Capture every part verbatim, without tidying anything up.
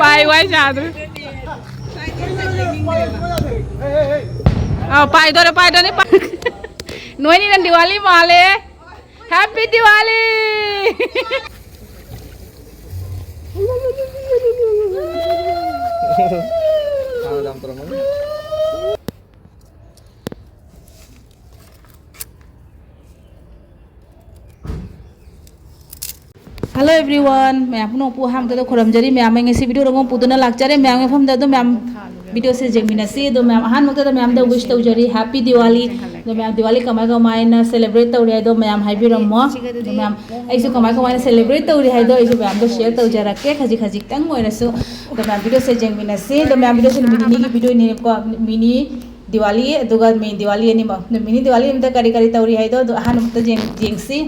ꯄꯥꯏ ꯋꯥꯏ ꯆꯥꯗ꯭ꯔꯦ꯫ ꯑꯥ, ꯄꯥꯏꯗꯣꯔꯦ, ꯄꯥꯏꯗꯣꯔꯦ, ꯄꯥꯏ-, ꯅꯣꯏꯅꯤꯅ ꯗꯤꯋꯥꯂꯤ ꯃꯥꯜꯂꯦ꯫ Happy Diwali! Hello everyone, ꯃꯌꯥꯝ ꯄꯨꯝꯅꯃꯛꯄꯨ ꯑꯍꯥꯟꯕꯗ ꯈꯨꯔꯨꯝꯖꯔꯤ꯫ ꯃꯌꯥꯝ, ꯑꯩ ꯉꯁꯤ video ꯑꯃ ꯄꯨꯗꯨꯅ ꯂꯥꯛꯆꯔꯦ꯫ ꯃꯌꯥꯝꯒꯤ ꯃꯐꯝꯗ ꯑꯗꯨꯝ ꯃꯌꯥꯝ video ꯁꯦ ꯌꯦꯡꯃꯤꯟꯅꯁꯤ꯫ ꯑꯗꯣ ꯃꯌꯥꯝ, ꯑꯍꯥꯟꯕꯗ ꯃꯌꯥꯝꯗ wish ꯇꯧꯖꯔꯤ, Happy Diwali꯫ ꯑꯗꯣ ꯃꯌꯥꯝ ꯗꯤꯋꯥꯂꯤ ꯀꯃꯥꯏ ꯀꯃꯥꯏꯅ celebrate ꯇꯧꯔꯤ ꯍꯥꯏꯗꯣ ꯃꯌꯥꯝ ꯍꯥꯏꯕꯤꯔꯝꯃꯣ꯫ ꯑꯗꯣ ꯃꯌꯥꯝ, ꯑꯩꯁꯨ ꯀꯃꯥꯏ ꯀꯃꯥꯏꯅ celebrate ꯇꯧꯔꯤ ꯍꯥꯏꯗꯣ ꯑꯩꯁꯨ ꯃꯌꯥꯝꯗ share ꯇꯧꯖꯔꯛꯀꯦ, ꯈꯖꯤꯛ ꯈꯖꯤꯛꯇꯪ ꯑꯣꯏꯔꯁꯨ꯫ ꯑꯗꯣ ꯃꯌꯥꯝ, video ꯁꯦ ꯌꯦꯡꯃꯤꯟꯅꯁꯤ꯫ ꯑꯗꯣ ꯃꯌꯥꯝ, video ꯁꯦ ꯅꯨꯃꯤꯠ ꯅꯤꯅꯤꯒꯤ video ꯅꯦꯕꯀꯣ, mini ꯗꯤꯋꯥꯂꯤ ꯑꯗꯨꯒ main ꯗꯤꯋꯥꯂꯤ ꯑꯅꯤꯃꯛ꯫ ꯑꯗꯣ mini ꯗꯤꯋꯥꯂꯤ ꯅꯨꯃꯤꯠꯇ ꯀꯔꯤ ꯀꯔꯤ ꯇꯧꯔꯤ ꯍꯥꯏꯗꯣ ꯑꯗꯣ ꯑꯍꯥꯟꯕꯗ ꯌꯦꯡ-, ꯌꯦꯡꯁꯤ꯫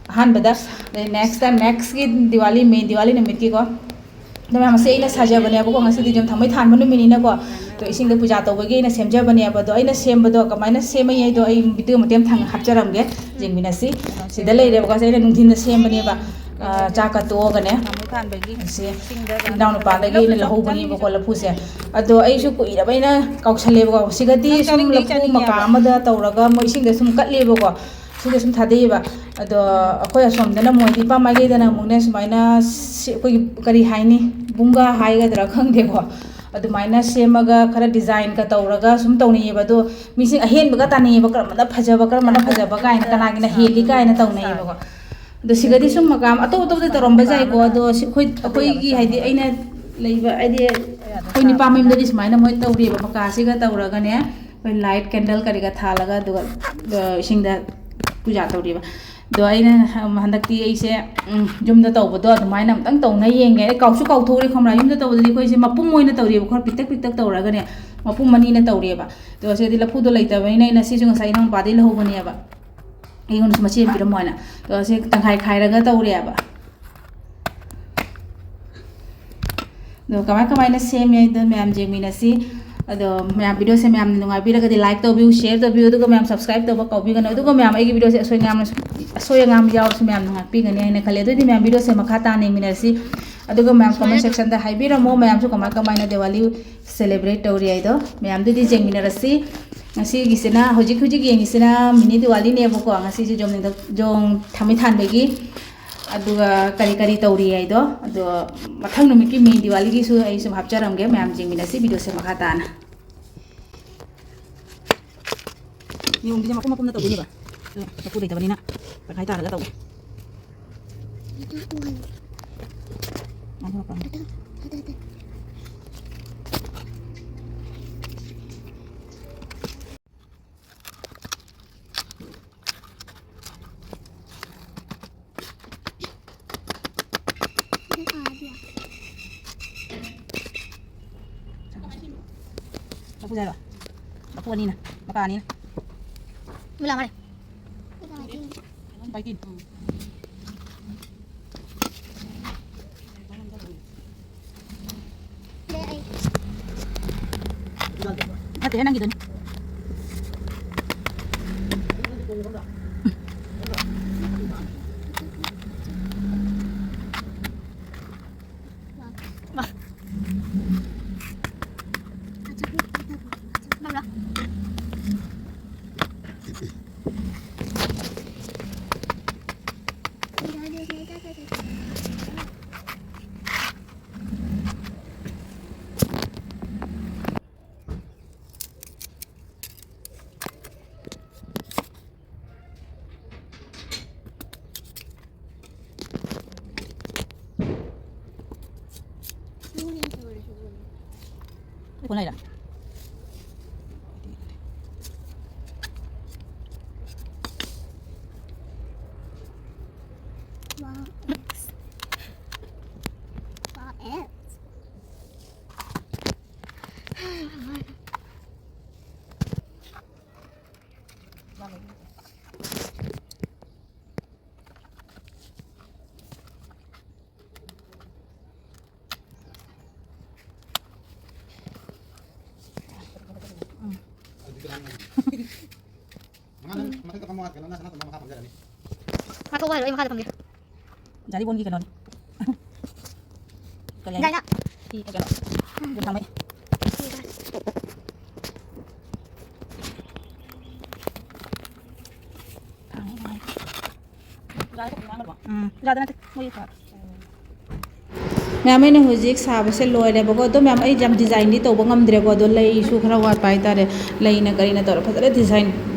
ꯑꯍꯥꯟꯕꯗ, ꯑꯗꯩ next time, next ꯀꯤ ꯗꯤꯋꯥꯂꯤ, main ꯗꯤꯋꯥꯂꯤ ꯅꯨꯃꯤꯠꯀꯤꯀꯣ꯫ ꯑꯗꯣ ꯃꯌꯥꯝ, ꯑꯁꯤ ꯑꯩꯅ ꯁꯥꯖꯕꯅꯦꯕꯀꯣ, ꯉꯁꯤꯗꯤ ꯑꯗꯨꯝ ꯊꯥꯡꯃꯩ ꯊꯥꯟꯕ ꯅꯨꯃꯤꯠꯅꯤꯅꯀꯣ꯫ ꯑꯗꯣ ꯏꯁꯤꯡꯗ ꯄꯨꯖꯥ ꯇꯧꯕꯒꯤ ꯑꯩꯅ ꯁꯦꯝꯖꯕꯅꯦꯕ꯫ ꯑꯗꯣ ꯑꯩꯅ ꯁꯦꯝꯕꯗꯣ ꯀꯃꯥꯏꯅ ꯁꯦꯝꯃꯦ ꯍꯥꯏꯗꯣ ꯑꯩ video ꯃꯇꯦꯛ ꯑꯃ ꯊꯪ-, ꯍꯥꯞꯆꯔꯝꯒꯦ, ꯌꯦꯡꯃꯤꯟꯅꯁꯤ꯫ ꯁꯤꯗ ꯂꯩꯔꯦꯕꯀꯣ, ꯑꯁꯤ ꯑꯩꯅ ꯅꯨꯡꯊꯤꯟꯗ ꯁꯦꯝꯕꯅꯦꯕ꯫ ꯑꯥ, ꯆꯥꯛ ꯀꯠꯇꯣꯛꯑꯒꯅꯦ꯫ ꯊꯥꯡꯃꯩ ꯊꯥꯟꯕꯒꯤ ꯑꯁꯤ ꯏꯁꯤꯡꯗ ꯏꯅꯥꯎꯅꯨꯄꯥꯗꯒꯤ ꯑꯩꯅ ꯂꯧꯍꯧꯕꯅꯦꯕꯀꯣ ꯂꯐꯨꯁꯦ꯫ ꯑꯗꯣ ꯑꯩꯁꯨ ꯀꯨꯏꯔꯕ ꯑꯩꯅ ꯀꯥꯎꯁꯜꯂꯦꯕꯀꯣ꯫ ꯁꯤꯒꯗꯤ ꯅꯪ ꯁꯨꯝ ꯆꯥꯅꯤꯡꯗꯤ ꯂꯐꯨ ꯃꯀꯥ ꯆꯥꯅꯤꯡꯉꯦꯕ꯫ ꯑꯃꯗ ꯇꯧꯔꯒ ꯃꯣꯏ ꯏꯁꯤꯡꯗ ꯁꯨꯝ ꯀꯠꯂꯦꯕꯀꯣ꯫ ꯁꯤꯗ ꯁꯨꯝ ꯊꯥꯗꯩꯑꯕ꯫ ꯑꯗꯣ ꯑꯩꯈꯣꯏ ꯑꯁꯣꯝꯗꯅ ꯑꯃꯨꯛ ꯍꯥꯏꯗꯤ ꯏꯄꯥ ꯃꯥꯏꯀꯩꯗꯅ ꯑꯃꯨꯛꯅꯦ ꯁꯨꯃꯥꯏꯅ ꯁꯤ-, ꯑꯩꯈꯣꯏꯒꯤ ꯀꯔꯤ ꯍꯥꯏꯅꯤ, ꯕꯨꯡꯒꯥ ꯍꯥꯏꯒꯗ꯭ꯔꯥ ꯈꯪꯗꯦꯀꯣ, ꯑꯗꯨꯃꯥꯏꯅ ꯁꯦꯝꯃꯒ ꯈꯔ design ꯀ ꯇꯧꯔꯒ ꯁꯨꯝ ꯇꯧꯅꯩꯌꯦꯕ꯫ ꯑꯗꯣ ꯃꯤꯁꯤꯡ ꯑꯍꯦꯟꯕꯒ ꯇꯥꯅꯩꯌꯦꯕ, ꯀꯔꯝꯕꯅ ꯐꯖꯕ, ꯀꯔꯝꯕꯅ ꯐꯖꯕ ꯀꯥꯏꯅ, ꯀꯅꯥꯒꯤꯅ ꯍꯦꯜꯂꯤ ꯀꯥꯏꯅ ꯇꯧꯅꯩꯌꯦꯕꯀꯣ꯫ ꯑꯗꯣ ꯁꯤꯒꯗꯤ ꯁꯨꯝ ꯃꯀꯥ ꯑꯇꯧ ꯑꯇꯧꯗ ꯇꯧꯔꯝꯕ ꯌꯥꯏꯀꯣ꯫ ꯑꯗꯣ ꯁꯤ ꯑꯩꯈꯣꯏ, ꯑꯩꯈꯣꯏꯒꯤ ꯍꯥꯏꯗꯤ ꯑꯩꯅ ꯂꯩꯕ ꯍꯥꯏꯗꯤ ꯑꯩꯈꯣꯏ ꯅꯨꯄꯥ ꯃꯌꯨꯝꯗꯗꯤ ꯁꯨꯃꯥꯏꯅ ꯃꯣꯏ ꯇꯧꯔꯤꯕ, ꯃꯀꯥꯁꯤꯒ ꯇꯧꯔꯒꯅꯦ, ꯑꯩꯈꯣꯏ light candle ꯀꯔꯤꯒ ꯊꯥꯜꯂꯒ ꯑꯗꯨꯒ, ꯑ, ꯏꯁꯤꯡꯗ ꯄꯨꯖꯥ ꯇꯧꯔꯤꯕ꯫ ꯑꯗꯣ ꯑꯩꯅ ꯍꯟꯗꯛꯇꯤ ꯑꯩꯁꯦ, ꯎꯝ, ꯌꯨꯝꯗ ꯇꯧꯕꯗꯣ ꯑꯗꯨꯃꯥꯏꯅ ꯑꯃꯨꯛꯇꯪ ꯇꯧꯅ ꯌꯦꯡꯒꯦ꯫ ꯑꯩ ꯀꯥꯎꯁꯨ ꯀꯥꯎꯊꯣꯛꯎꯔꯦ ꯈꯪꯕ꯭ꯔꯥ? ꯌꯨꯝꯗ ꯇꯧꯕꯗꯗꯤ ꯑꯩꯈꯣꯏꯁꯦ ꯃꯄꯨꯝ ꯑꯣꯏꯅ ꯇꯧꯔꯤꯕ, ꯈꯔ ꯄꯤꯛꯇꯛ ꯄꯤꯛꯇꯛ ꯇꯧꯔꯒꯅꯦ, ꯃꯄꯨꯝ ꯑꯅꯤꯅ ꯇꯧꯔꯤꯕ꯫ ꯑꯗꯣ ꯁꯤꯗꯤ ꯂꯐꯨꯗꯣ ꯂꯩꯇꯕꯅꯤꯅ ꯑꯩꯅ ꯁꯤꯁꯨ ꯉꯁꯥꯏ ꯏꯅꯥꯎꯄꯥꯗꯒꯤ ꯂꯧꯍꯧꯕꯅꯦꯕ꯫ ꯑꯩꯉꯣꯟꯗꯁꯨ ꯃꯆꯦ ꯑꯃ ꯄꯤꯔꯝꯃꯣ ꯍꯥꯏꯅ꯫ ꯑꯗꯣ ꯁꯤ ꯇꯪꯈꯥꯏ ꯈꯥꯏꯔꯒ ꯇꯧꯔꯦꯕ꯫ ꯑꯗꯣ ꯀꯃꯥꯏ ꯀꯃꯥꯏꯅ ꯁꯦꯝꯃꯦ ꯍꯥꯏꯗꯣ ꯃꯌꯥꯝ ꯌꯦꯡꯃꯤꯟꯅꯁꯤ꯫ ꯑꯗꯣ ꯃꯌꯥꯝ, video ꯁꯦ ꯃꯌꯥꯝꯅ ꯅꯨꯡꯉꯥꯏꯕꯤꯔꯒꯗꯤ like ꯇꯧꯕꯤꯌꯨ, share ꯇꯧꯕꯤꯌꯨ, ꯑꯗꯨꯒ ꯃꯌꯥꯝ subscribe ꯇꯧꯕ ꯀꯥꯎꯕꯤꯒꯅꯨ꯫ ꯑꯗꯨꯒ ꯃꯌꯥꯝ ꯑꯩꯒꯤ video ꯁꯦ ꯑꯁꯣꯏ ꯑꯉꯥꯝ, ꯑꯁꯣꯏ ꯑꯉꯥꯝ ꯌꯥꯎꯔꯁꯨ ꯃꯌꯥꯝꯅ ꯉꯥꯛꯄꯤꯒꯅꯤ ꯍꯥꯏꯅ ꯈꯜꯂꯦ꯫ ꯑꯗꯨꯑꯣꯏꯗꯤ ꯃꯌꯥꯝ, video ꯁꯦ ꯃꯈꯥ ꯇꯥꯅ ꯌꯦꯡꯃꯤꯟꯅꯔꯁꯤ꯫ ꯑꯗꯨꯒ ꯃꯌꯥꯝ ꯁꯨꯃꯥꯏꯅ comment ꯑꯗꯨꯝ section ꯗ ꯍꯥꯏꯕꯤꯔꯝꯃꯣ, ꯃꯌꯥꯝꯁꯨ ꯀꯃꯥꯏ ꯀꯃꯥꯏꯅ ꯗꯤꯋꯥꯂꯤ celebrate ꯇꯧꯔꯤ ꯍꯥꯏꯗꯣ꯫ ꯃꯌꯥꯝꯗꯨꯗꯤ ꯌꯦꯡꯃꯤꯟꯅꯔꯁꯤ꯫ ꯉꯁꯤꯒꯤꯁꯤꯅ, ꯍꯧꯖꯤꯛ ꯍꯧꯖꯤꯛ ꯌꯦꯡꯉꯤꯁꯤꯅ mini ꯗꯤꯋꯥꯂꯤꯅꯦꯕꯀꯣ꯫ ꯉꯁꯤꯁꯦ ꯖꯣꯡ ꯅꯤꯡꯊꯧ-, ꯖꯣꯡ ꯊꯥꯡꯃꯩ ꯊꯥꯟꯕꯒꯤ꯫ ꯑꯗꯨꯒ ꯀꯔꯤ ꯀꯔꯤ ꯇꯧꯔꯤ ꯍꯥꯏꯗꯣ, ꯑꯗꯣ ꯃꯊꯪ ꯅꯨꯃꯤꯠꯀꯤ mini ꯗꯤꯋꯥꯂꯤꯒꯤꯁꯨ ꯑꯩ ꯁꯨꯝ ꯍꯥꯞꯆꯔꯝꯒꯦ꯫ ꯃꯌꯥꯝ ꯌꯦꯡꯃꯤꯟꯅꯁꯤ video ꯁꯦ ꯃꯈꯥ ꯇꯥꯅ꯫ ꯅꯤꯌꯣꯝꯁꯤꯗꯤ ꯃꯄꯨꯝ ꯃꯄꯨꯝꯅ ꯇꯧꯗꯣꯏꯅꯦꯕ꯫ ꯑꯗꯣ ꯆꯐꯨ ꯂꯩꯇꯕꯅꯤꯅ ꯇꯪꯈꯥꯏ ꯇꯥꯔꯒ ꯇꯧ꯫ ꯂꯐꯨ ꯆꯥꯏꯔꯣ? ꯂꯐꯨ ꯑꯅꯤꯅ, ꯃꯀꯥ ꯑꯅꯤꯅ꯫ ꯃꯨꯂꯥ ꯃꯥꯜꯂꯦ꯫ ꯄꯥꯏꯇꯤꯟ꯫ ꯅꯠꯇꯦꯍꯦ, ꯅꯪꯒꯤꯗꯨꯅꯤ꯫ ꯀꯣꯟ ꯂꯩꯔꯦ꯫ Wow, ants. Wow, ants. ꯃꯊꯛꯇ ꯐꯝꯃꯣ, ꯀꯩꯅꯣ, ꯅꯪ ꯁꯅꯥ ꯇꯣꯝꯕ ꯃꯈꯥ ꯐꯝꯖꯔꯅꯤ꯫ ꯉꯥꯛꯊꯣꯛꯄ ꯍꯥꯏꯔꯣ, ꯑꯩ ꯃꯈꯥꯗ ꯐꯝꯒꯦ꯫ ꯖꯥꯔꯤꯕꯣꯟꯒꯤ ꯀꯩꯅꯣꯅꯤ꯫ ꯀꯩꯅꯣ? ꯗꯥꯏꯅꯥ꯫ ꯐꯤ ꯀꯩꯅꯣ? ꯎꯝ꯫ ꯊꯥꯡꯃꯩ꯫ ꯎꯝ꯫ ꯃꯌꯥꯝ, ꯑꯩꯅ ꯍꯧꯖꯤꯛ ꯁꯥꯕꯁꯦ ꯂꯣꯏꯔꯦꯕꯀꯣ꯫ ꯑꯗꯣ ꯃꯌꯥꯝ, ꯑꯩ ꯌꯥꯝ ꯗꯤꯖꯥꯏꯟꯗꯤ ꯇꯧꯕ ꯉꯝꯗ꯭ꯔꯦꯀꯣ꯫ ꯑꯗꯣ ꯂꯩꯁꯨ ꯈꯔ ꯋꯥꯠꯄ ꯍꯥꯏꯇꯥꯔꯦ꯫ ꯂꯩꯅ ꯀꯔꯤꯅ ꯇꯧꯔ ꯐꯖꯅ ꯗꯤꯖꯥꯏꯟ,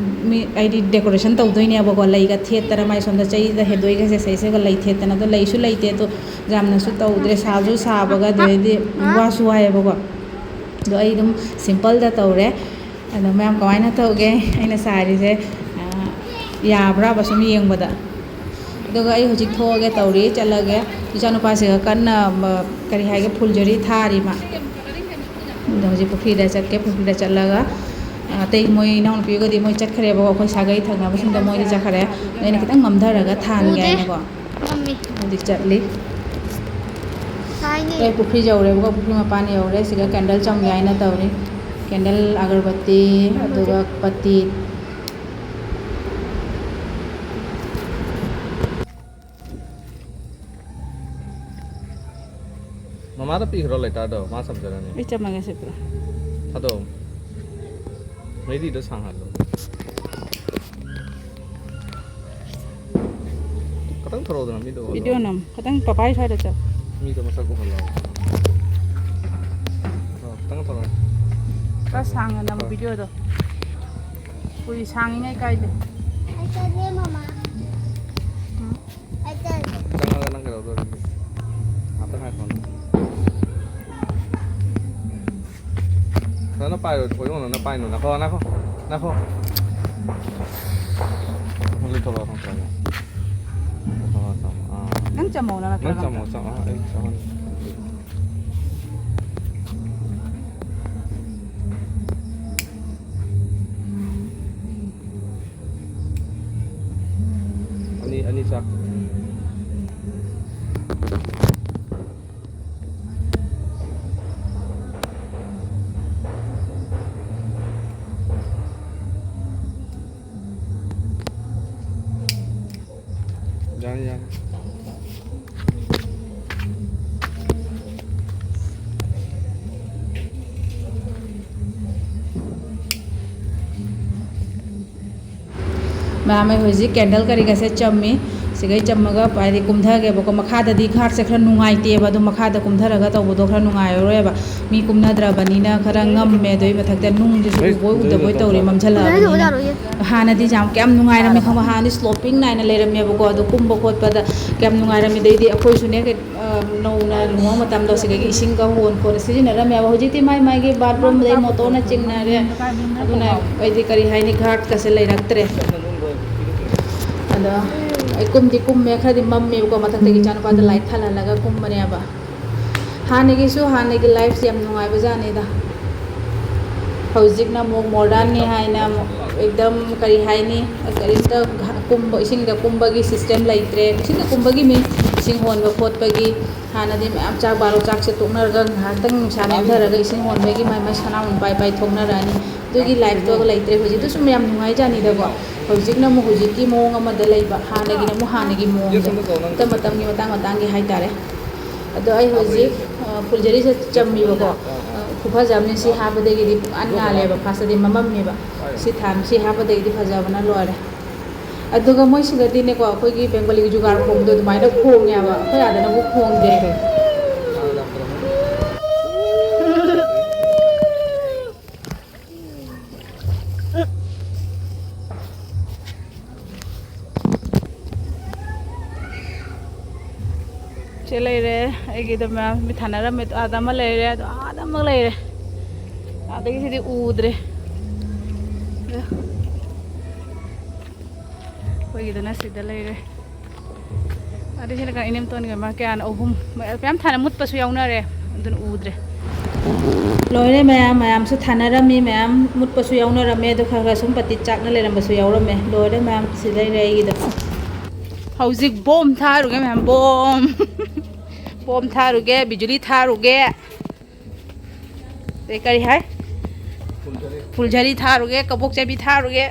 ꯃꯤ, ꯍꯥꯏꯗꯤ ꯗꯦꯀꯣꯔꯦꯁꯟ ꯇꯧꯗꯣꯏꯅꯦꯕꯀꯣ꯫ ꯂꯩꯒ ꯊꯦꯠꯇꯅ ꯃꯥꯏ ꯁꯣꯝꯗ ꯆꯩꯗ ꯍꯦꯟꯗꯣꯛꯏꯒꯁꯦ ꯁꯤꯁꯤꯒ ꯂꯩ ꯊꯦꯠꯇꯅ꯫ ꯑꯗꯣ ꯂꯩꯁꯨ ꯂꯩꯇꯦ꯫ ꯑꯗꯣ ꯌꯥꯝꯅꯁꯨ ꯇꯧꯗ꯭ꯔꯦ꯫ ꯁꯥꯁꯨ ꯁꯥꯕꯒ ꯑꯗꯩꯗꯤ ꯋꯥꯁꯨ ꯋꯥꯏꯑꯦꯕꯀꯣ꯫ ꯑꯗꯣ ꯑꯩ ꯑꯗꯨꯝ ꯁꯤꯝꯄꯜꯗ ꯇꯧꯔꯦ꯫ ꯑꯗꯣ ꯃꯌꯥꯝ ꯀꯃꯥꯏꯅ ꯇꯧꯒꯦ ꯑꯩꯅ ꯁꯥꯔꯤꯁꯦ? ꯑ, ꯌꯥꯕ꯭ꯔꯥꯕ ꯁꯨꯝ ꯌꯦꯡꯕꯗ? ꯑꯗꯨꯒ ꯑꯩ ꯍꯧꯖꯤꯛ ꯊꯣꯛꯑꯒꯦ ꯇꯧꯔꯤ, ꯆꯠꯂꯒꯦ꯫ ꯏꯆꯥꯅꯨꯄꯥꯁꯤꯒ ꯀꯟꯅ, ꯃ-, ꯀꯔꯤ ꯍꯥꯏꯒꯦ, ꯐꯨꯜ ꯖꯔꯤ ꯊꯥꯔꯤ ꯃꯥ꯫ ꯑꯗꯣ ꯍꯧꯖꯤꯛ ꯄꯨꯈ꯭ꯔꯤꯗ ꯆꯠꯀꯦ꯫ ꯄꯨꯈ꯭ꯔꯤꯗ ꯆꯠꯂꯒ, ꯑ, ꯑꯇꯩ ꯃꯣꯏ ꯏꯅꯥꯎꯅꯨꯄꯤꯒꯗꯤ ꯃꯣꯏ ꯆꯠꯈ꯭ꯔꯦꯕꯀꯣ꯫ ꯑꯩꯈꯣꯏ ꯁꯥꯒꯩ ꯊꯪꯅꯕꯁꯤꯡꯗ ꯃꯣꯏꯗꯤ ꯆꯠꯈ꯭ꯔꯦ꯫ ꯑꯗꯣ ꯑꯩꯅ ꯈꯤꯇꯪ ꯃꯝꯊꯔꯒ ꯊꯥꯟꯒꯦ ꯎꯗꯦ꯫ ꯍꯥꯏꯅꯀꯣ꯫ ꯃꯝꯃꯤ꯫ ꯍꯧꯖꯤꯛ ꯆꯠꯂꯤ꯫ ꯁꯥꯏꯅꯦ꯫ ꯑꯩ ꯄꯨꯈ꯭ꯔꯤ ꯌꯧꯔꯦꯕꯀꯣ, ꯄꯨꯈ꯭ꯔꯤ ꯃꯄꯥꯟ ꯌꯧꯔꯦ꯫ ꯁꯤꯗ ꯀꯦꯟꯗꯜ ꯆꯣꯡꯒꯦ ꯍꯥꯏꯅ ꯇꯧꯔꯤ꯫ ꯀꯦꯟꯗꯜ, ꯑꯒꯔꯕꯠꯇꯤ, ꯑꯗꯨꯒ ꯄꯠꯇꯤ꯫ ꯃꯃꯥꯗ ꯄꯤꯈ꯭ꯔꯣ ꯂꯥꯏꯇꯔꯗꯣ, ꯃꯥ ꯁꯝꯖꯔꯅꯤ꯫ ꯑꯩ ꯆꯝꯃꯒꯦ ꯁꯦ ꯄꯨꯔꯥ꯫ ꯊꯥꯗꯣꯛꯑꯣ꯫ ꯃꯩꯔꯤꯗꯣ ꯁꯥꯡꯍꯜꯂꯣ꯫ ꯈꯇꯪ ꯊꯣꯔꯛꯑꯣꯗꯅ, ꯃꯤꯗꯣ ꯎꯍꯜꯂꯣ꯫ ꯚꯤꯗꯤꯑꯣ ꯅꯝ-, ꯈꯇꯪ ꯄꯄꯥꯏ ꯁ꯭ꯋꯥꯏꯗ ꯆꯠ꯫ ꯃꯤꯗꯣ ꯃꯁꯛ ꯎꯍꯜꯂꯣ꯫ ꯑꯣ, ꯈꯇꯪ ꯊꯣꯔꯛꯑꯣ꯫ ꯈꯔ ꯁꯥꯡꯅ ꯅꯝꯃꯨ ꯍꯣꯏ꯫ ꯚꯤꯗꯤꯑꯣꯗꯣ꯫ ꯀꯨꯏ ꯁꯥꯡꯉꯤꯉꯩ ꯀꯥꯏꯗꯦ꯫ ꯑꯩ ꯆꯠꯂꯦ, ꯃꯃꯥ꯫ ꯎꯝ꯫ ꯑꯩ ꯆꯠꯂꯦ꯫ ꯆꯪꯉꯒ ꯅꯪ ꯀꯩꯗꯧꯗꯣꯔꯤꯒꯦ? ꯉꯥꯛꯇꯪ ꯉꯥꯏꯈꯣ꯫ ꯐꯖꯅ ꯄꯥꯏꯌꯣ, ꯊꯣꯏꯌꯣ, ꯅꯪꯅ ꯄꯥꯏꯅꯣ꯫ ꯅꯥꯈꯣ, ꯅꯥꯈꯣ, ꯅꯥꯈꯣ꯫ ꯂꯩꯊꯣꯛꯂꯛꯑꯣ, ꯅꯪ ꯆꯪꯉꯣ꯫ ꯂꯩꯊꯣꯛꯂꯛꯑꯣ, ꯆꯪꯉꯣ꯫ ꯑꯥ꯫ ꯅꯪ ꯆꯝꯃꯧ, ꯅꯪ ꯅꯪ ꯅꯠꯇ꯭ꯔꯒ ꯆꯝꯃꯣ, ꯅꯪ ꯆꯝꯃꯣ꯫ ꯑꯥ, ꯑꯩ ꯆꯥꯍꯟ-, ꯑꯅꯤ, ꯑꯅꯤ ꯆꯥ꯫ ꯌꯥꯅꯤ, ꯌꯥꯅꯤ꯫ ꯃꯌꯥꯝ, ꯑꯩ ꯍꯧꯖꯤꯛ ꯀꯦꯟꯗꯜ ꯀꯔꯤ ꯀꯩꯁꯦ ꯆꯝꯃꯤ꯫ ꯁꯤꯒꯩ ꯆꯝꯃꯒ ꯍꯥꯏꯗꯤ ꯀꯨꯝꯊꯒꯦꯕꯀꯣ꯫ ꯃꯈꯥꯗꯗꯤ ꯒꯥꯔꯗꯁꯦ ꯈꯔ ꯅꯨꯡꯉꯥꯏꯇꯦꯕ, ꯑꯗꯣ ꯃꯈꯥꯗ ꯀꯨꯝꯊꯔꯒ ꯇꯧꯕꯗꯣ ꯈꯔ ꯅꯨꯡꯉꯥꯏꯔꯔꯣꯏꯕ꯫ ꯃꯤ ꯀꯨꯝꯅꯗ꯭ꯔꯕꯅꯤꯅ ꯈꯔ ꯉꯝꯃꯦ꯫ ꯑꯗꯨꯏ ꯃꯊꯛꯇ ꯅꯨꯡꯁꯤꯁꯨ ꯎꯕꯣꯏ ꯎꯗꯕꯣꯏ ꯇꯧꯔꯤ, ꯃꯝꯁꯤꯜꯂꯛꯑꯕꯅꯤꯅ꯫ ꯍꯥꯟꯅꯗꯤ ꯌꯥꯝ ꯀꯌꯥꯝ ꯅꯨꯡꯉꯥꯏꯔꯝꯃꯤ ꯈꯪꯕ? ꯍꯥꯟꯅꯗꯤ ꯁ꯭ꯂꯣꯄꯤꯡ ꯅꯥꯏꯅ ꯂꯩꯔꯝꯃꯦꯕꯀꯣ, ꯑꯗꯣ ꯀꯨꯝꯕ ꯈꯣꯠꯄꯗ ꯀꯌꯥꯝ ꯅꯨꯡꯉꯥꯏꯔꯝꯃꯤ꯫ ꯑꯗꯩꯗꯤ ꯑꯩꯈꯣꯏꯁꯨꯅꯦ, ꯑ, ꯅꯧꯅ ꯂꯨꯍꯣꯡ ꯃꯇꯝꯗꯣ ꯁꯤꯗꯒꯤ ꯏꯁꯤꯡꯒ ꯍꯣꯟ ꯈꯣꯠꯅ ꯁꯤꯖꯤꯟꯅꯔꯝꯃꯦꯕ꯫ ꯍꯧꯖꯤꯛꯇꯤ ꯃꯥꯏ ꯃꯥꯏꯒꯤ ꯕꯥꯠꯔꯨꯝ, ꯑꯗꯩ ꯃꯣꯇꯣꯔꯅ ꯆꯤꯡꯅꯔꯦ꯫ ꯑꯗꯨꯅ ꯑꯩꯗꯤ ꯀꯔꯤ ꯍꯥꯏꯅꯤ, ꯒꯥꯔꯗꯀꯁꯦ ꯂꯩꯔꯛꯇ꯭ꯔꯦ꯫ ꯑꯗꯣ ꯑꯩ ꯀꯨꯝꯗꯤ ꯀꯨꯝꯃꯦ, ꯈꯔꯗꯤ ꯃꯝꯃꯦꯕꯀꯣ, ꯃꯊꯛꯇꯒꯤ ꯏꯆꯥꯅꯨꯄꯥꯗ ꯂꯥꯏꯠ ꯊꯥꯜꯍꯜꯂꯒ ꯀꯨꯝꯕꯅꯦꯕ꯫ ꯍꯥꯟꯅꯒꯤꯁꯨ, ꯍꯥꯟꯅꯒꯤ ꯂꯥꯏꯐꯁꯦ ꯌꯥꯝ ꯅꯨꯡꯉꯥꯏꯕ ꯖꯥꯠꯅꯤꯗ꯫ ꯍꯧꯖꯤꯛꯅ ꯑꯃꯨꯛ ꯃꯣꯗꯔꯟꯅꯤ ꯍꯥꯏꯅ ꯑꯃꯨꯛ ꯑꯦꯛꯗꯝ, ꯀꯔꯤ ꯍꯥꯏꯅꯤ, ꯀꯔꯤꯝꯇ ꯀꯨꯝꯕ, ꯏꯁꯤꯡꯗ ꯀꯨꯝꯕꯒꯤ ꯁꯤꯁꯇꯦꯝ ꯂꯩꯇ꯭ꯔꯦ꯫ ꯏꯁꯤꯡꯗ ꯀꯨꯝꯕꯒꯤ ꯃꯤꯟ, ꯏꯁꯤꯡ ꯍꯣꯟꯕ ꯈꯣꯠꯄꯒꯤ, ꯍꯥꯟꯅꯗꯤ ꯃꯌꯥꯝ ꯆꯥꯛ, ꯕꯥꯔꯣ ꯆꯥꯛꯁꯦ ꯇꯣꯛꯅꯔꯒ ꯉꯥꯏꯍꯥꯛꯇꯪ ꯅꯨꯡꯁꯥ ꯅꯦꯝꯊꯔꯒ ꯏꯁꯤꯡ ꯍꯣꯟꯕꯒꯤ ꯃꯥꯏ ꯃꯥꯏ ꯁꯅꯥ ꯃꯨꯟ ꯄꯥꯏ ꯄꯥꯏ ꯊꯣꯛꯅꯔꯛꯑꯅꯤ꯫ ꯑꯗꯨꯒꯤ ꯂꯥꯏꯐꯇꯣ ꯂꯩꯇ꯭ꯔꯦ꯫ ꯍꯧꯖꯤꯛꯇꯁꯨ ꯃꯌꯥꯝ ꯅꯨꯡꯉꯥꯏꯖꯥꯅꯤꯗꯀꯣ꯫ ꯍꯧꯖꯤꯛꯅ ꯑꯃꯨꯛ ꯍꯧꯖꯤꯛꯀꯤ ꯃꯑꯣꯡ ꯑꯃꯗ ꯂꯩꯕ, ꯍꯥꯟꯅꯒꯤꯅ ꯑꯃꯨꯛ ꯍꯥꯟꯅꯒꯤ ꯃꯑꯣꯡꯗ, ꯃꯇꯝ ꯃꯇꯝꯒꯤ ꯃꯇꯥꯡ ꯃꯇꯥꯡꯒꯤ ꯍꯥꯏꯇꯥꯔꯦ꯫ ꯑꯗꯣ ꯑꯩ ꯍꯧꯖꯤꯛ, ꯑ, ꯐꯨꯜꯖꯔꯤꯁꯦ ꯆꯝꯃꯤꯕꯀꯣ꯫ ꯑ, ꯈꯨꯐꯖ ꯑꯃꯅꯤ꯫ ꯁꯤ ꯍꯥꯞꯄꯗꯒꯤꯗꯤ ꯄꯨꯡꯉꯥꯟ ꯉꯥꯜꯂꯦꯕ, ꯐꯥꯔꯁꯇꯗꯤ ꯃꯝꯃꯝꯃꯦꯕ꯫ ꯁꯤ ꯊꯥꯟ-, ꯁꯤ ꯍꯥꯞꯄꯗꯒꯤꯗꯤ ꯐꯖꯕꯅ ꯂꯣꯏꯔꯦ꯫ ꯑꯗꯨꯒ ꯃꯣꯏ ꯁꯤꯗꯗꯤꯅꯦꯀꯣ, ꯑꯩꯈꯣꯏꯒꯤ ꯕꯦꯡꯒꯣꯂꯤꯒꯤ ꯖꯨꯒꯥꯔ ꯈꯣꯡꯕꯗꯣ ꯑꯗꯨꯃꯥꯏꯅ ꯈꯣꯡꯉꯦꯕ, ꯑꯩꯈꯣꯏ ꯑꯥꯗꯅꯕꯨ ꯈꯣꯡꯗꯦ꯫ ꯁꯤ ꯂꯩꯔꯦ ꯑꯩꯒꯤꯗ ꯃꯌꯥꯝ ꯃꯤ ꯊꯥꯅꯔꯝꯃꯦ꯫ ꯑꯗꯣ ꯑꯥꯗ ꯑꯃ ꯂꯩꯔꯦ, ꯑꯗꯣ ꯑꯥꯗ ꯑꯃ ꯂꯩꯔꯦ꯫ ꯑꯥꯗꯒꯤ ꯁꯤꯗꯤ ꯎꯗ꯭ꯔꯦ꯫ ꯑꯩꯈꯣꯏꯒꯤꯗꯅ ꯁꯤꯗ ꯂꯩꯔꯦ꯫ ꯑꯗꯩ ꯁꯤꯅ ꯀꯅꯥ? ꯏꯅꯦꯝꯇꯣꯟꯒꯤ ꯑꯃ ꯀꯌꯥꯅꯣ? ꯑꯍꯨꯝ꯫ ꯃꯌꯥꯝ ꯊꯥꯅ ꯃꯨꯠꯄꯁꯨ ꯌꯥꯎꯅꯔꯦ, ꯑꯗꯨꯅ ꯎꯗ꯭ꯔꯦ꯫ ꯂꯣꯏꯔꯦ ꯃꯌꯥꯝ, ꯃꯌꯥꯝꯁꯨ ꯊꯥꯅꯔꯝꯃꯤ, ꯃꯌꯥꯝ ꯃꯨꯠꯄꯁꯨ ꯌꯥꯎꯅꯔꯝꯃꯦ, ꯑꯗꯨ ꯈꯔ ꯈꯔ ꯁꯨꯝ ꯄꯇꯤꯠ ꯆꯥꯛꯅ ꯂꯩꯔꯝꯕꯁꯨ ꯌꯥꯎꯔꯝꯃꯦ꯫ ꯂꯣꯏꯔꯦ ꯃꯌꯥꯝ, ꯁꯤ ꯂꯩꯔꯦ ꯑꯩꯒꯤꯗ꯫ ꯍꯧꯖꯤꯛ ꯕꯣꯝ ꯊꯥꯔꯨꯒꯦ ꯃꯌꯥꯝ, ꯕꯣꯝ꯫ ꯕꯣꯝ ꯊꯥꯔꯨꯒꯦ, ꯕꯤꯖꯨꯂꯤ ꯊꯥꯔꯨꯒꯦ꯫ ꯑꯗꯩ ꯀꯔꯤ ꯍꯥꯏ? ꯐꯨꯜꯖꯔꯤ ꯊꯥꯔꯨꯒꯦ, ꯀꯕꯣꯛ ꯆꯥꯕꯤ ꯊꯥꯔꯨꯒꯦ꯫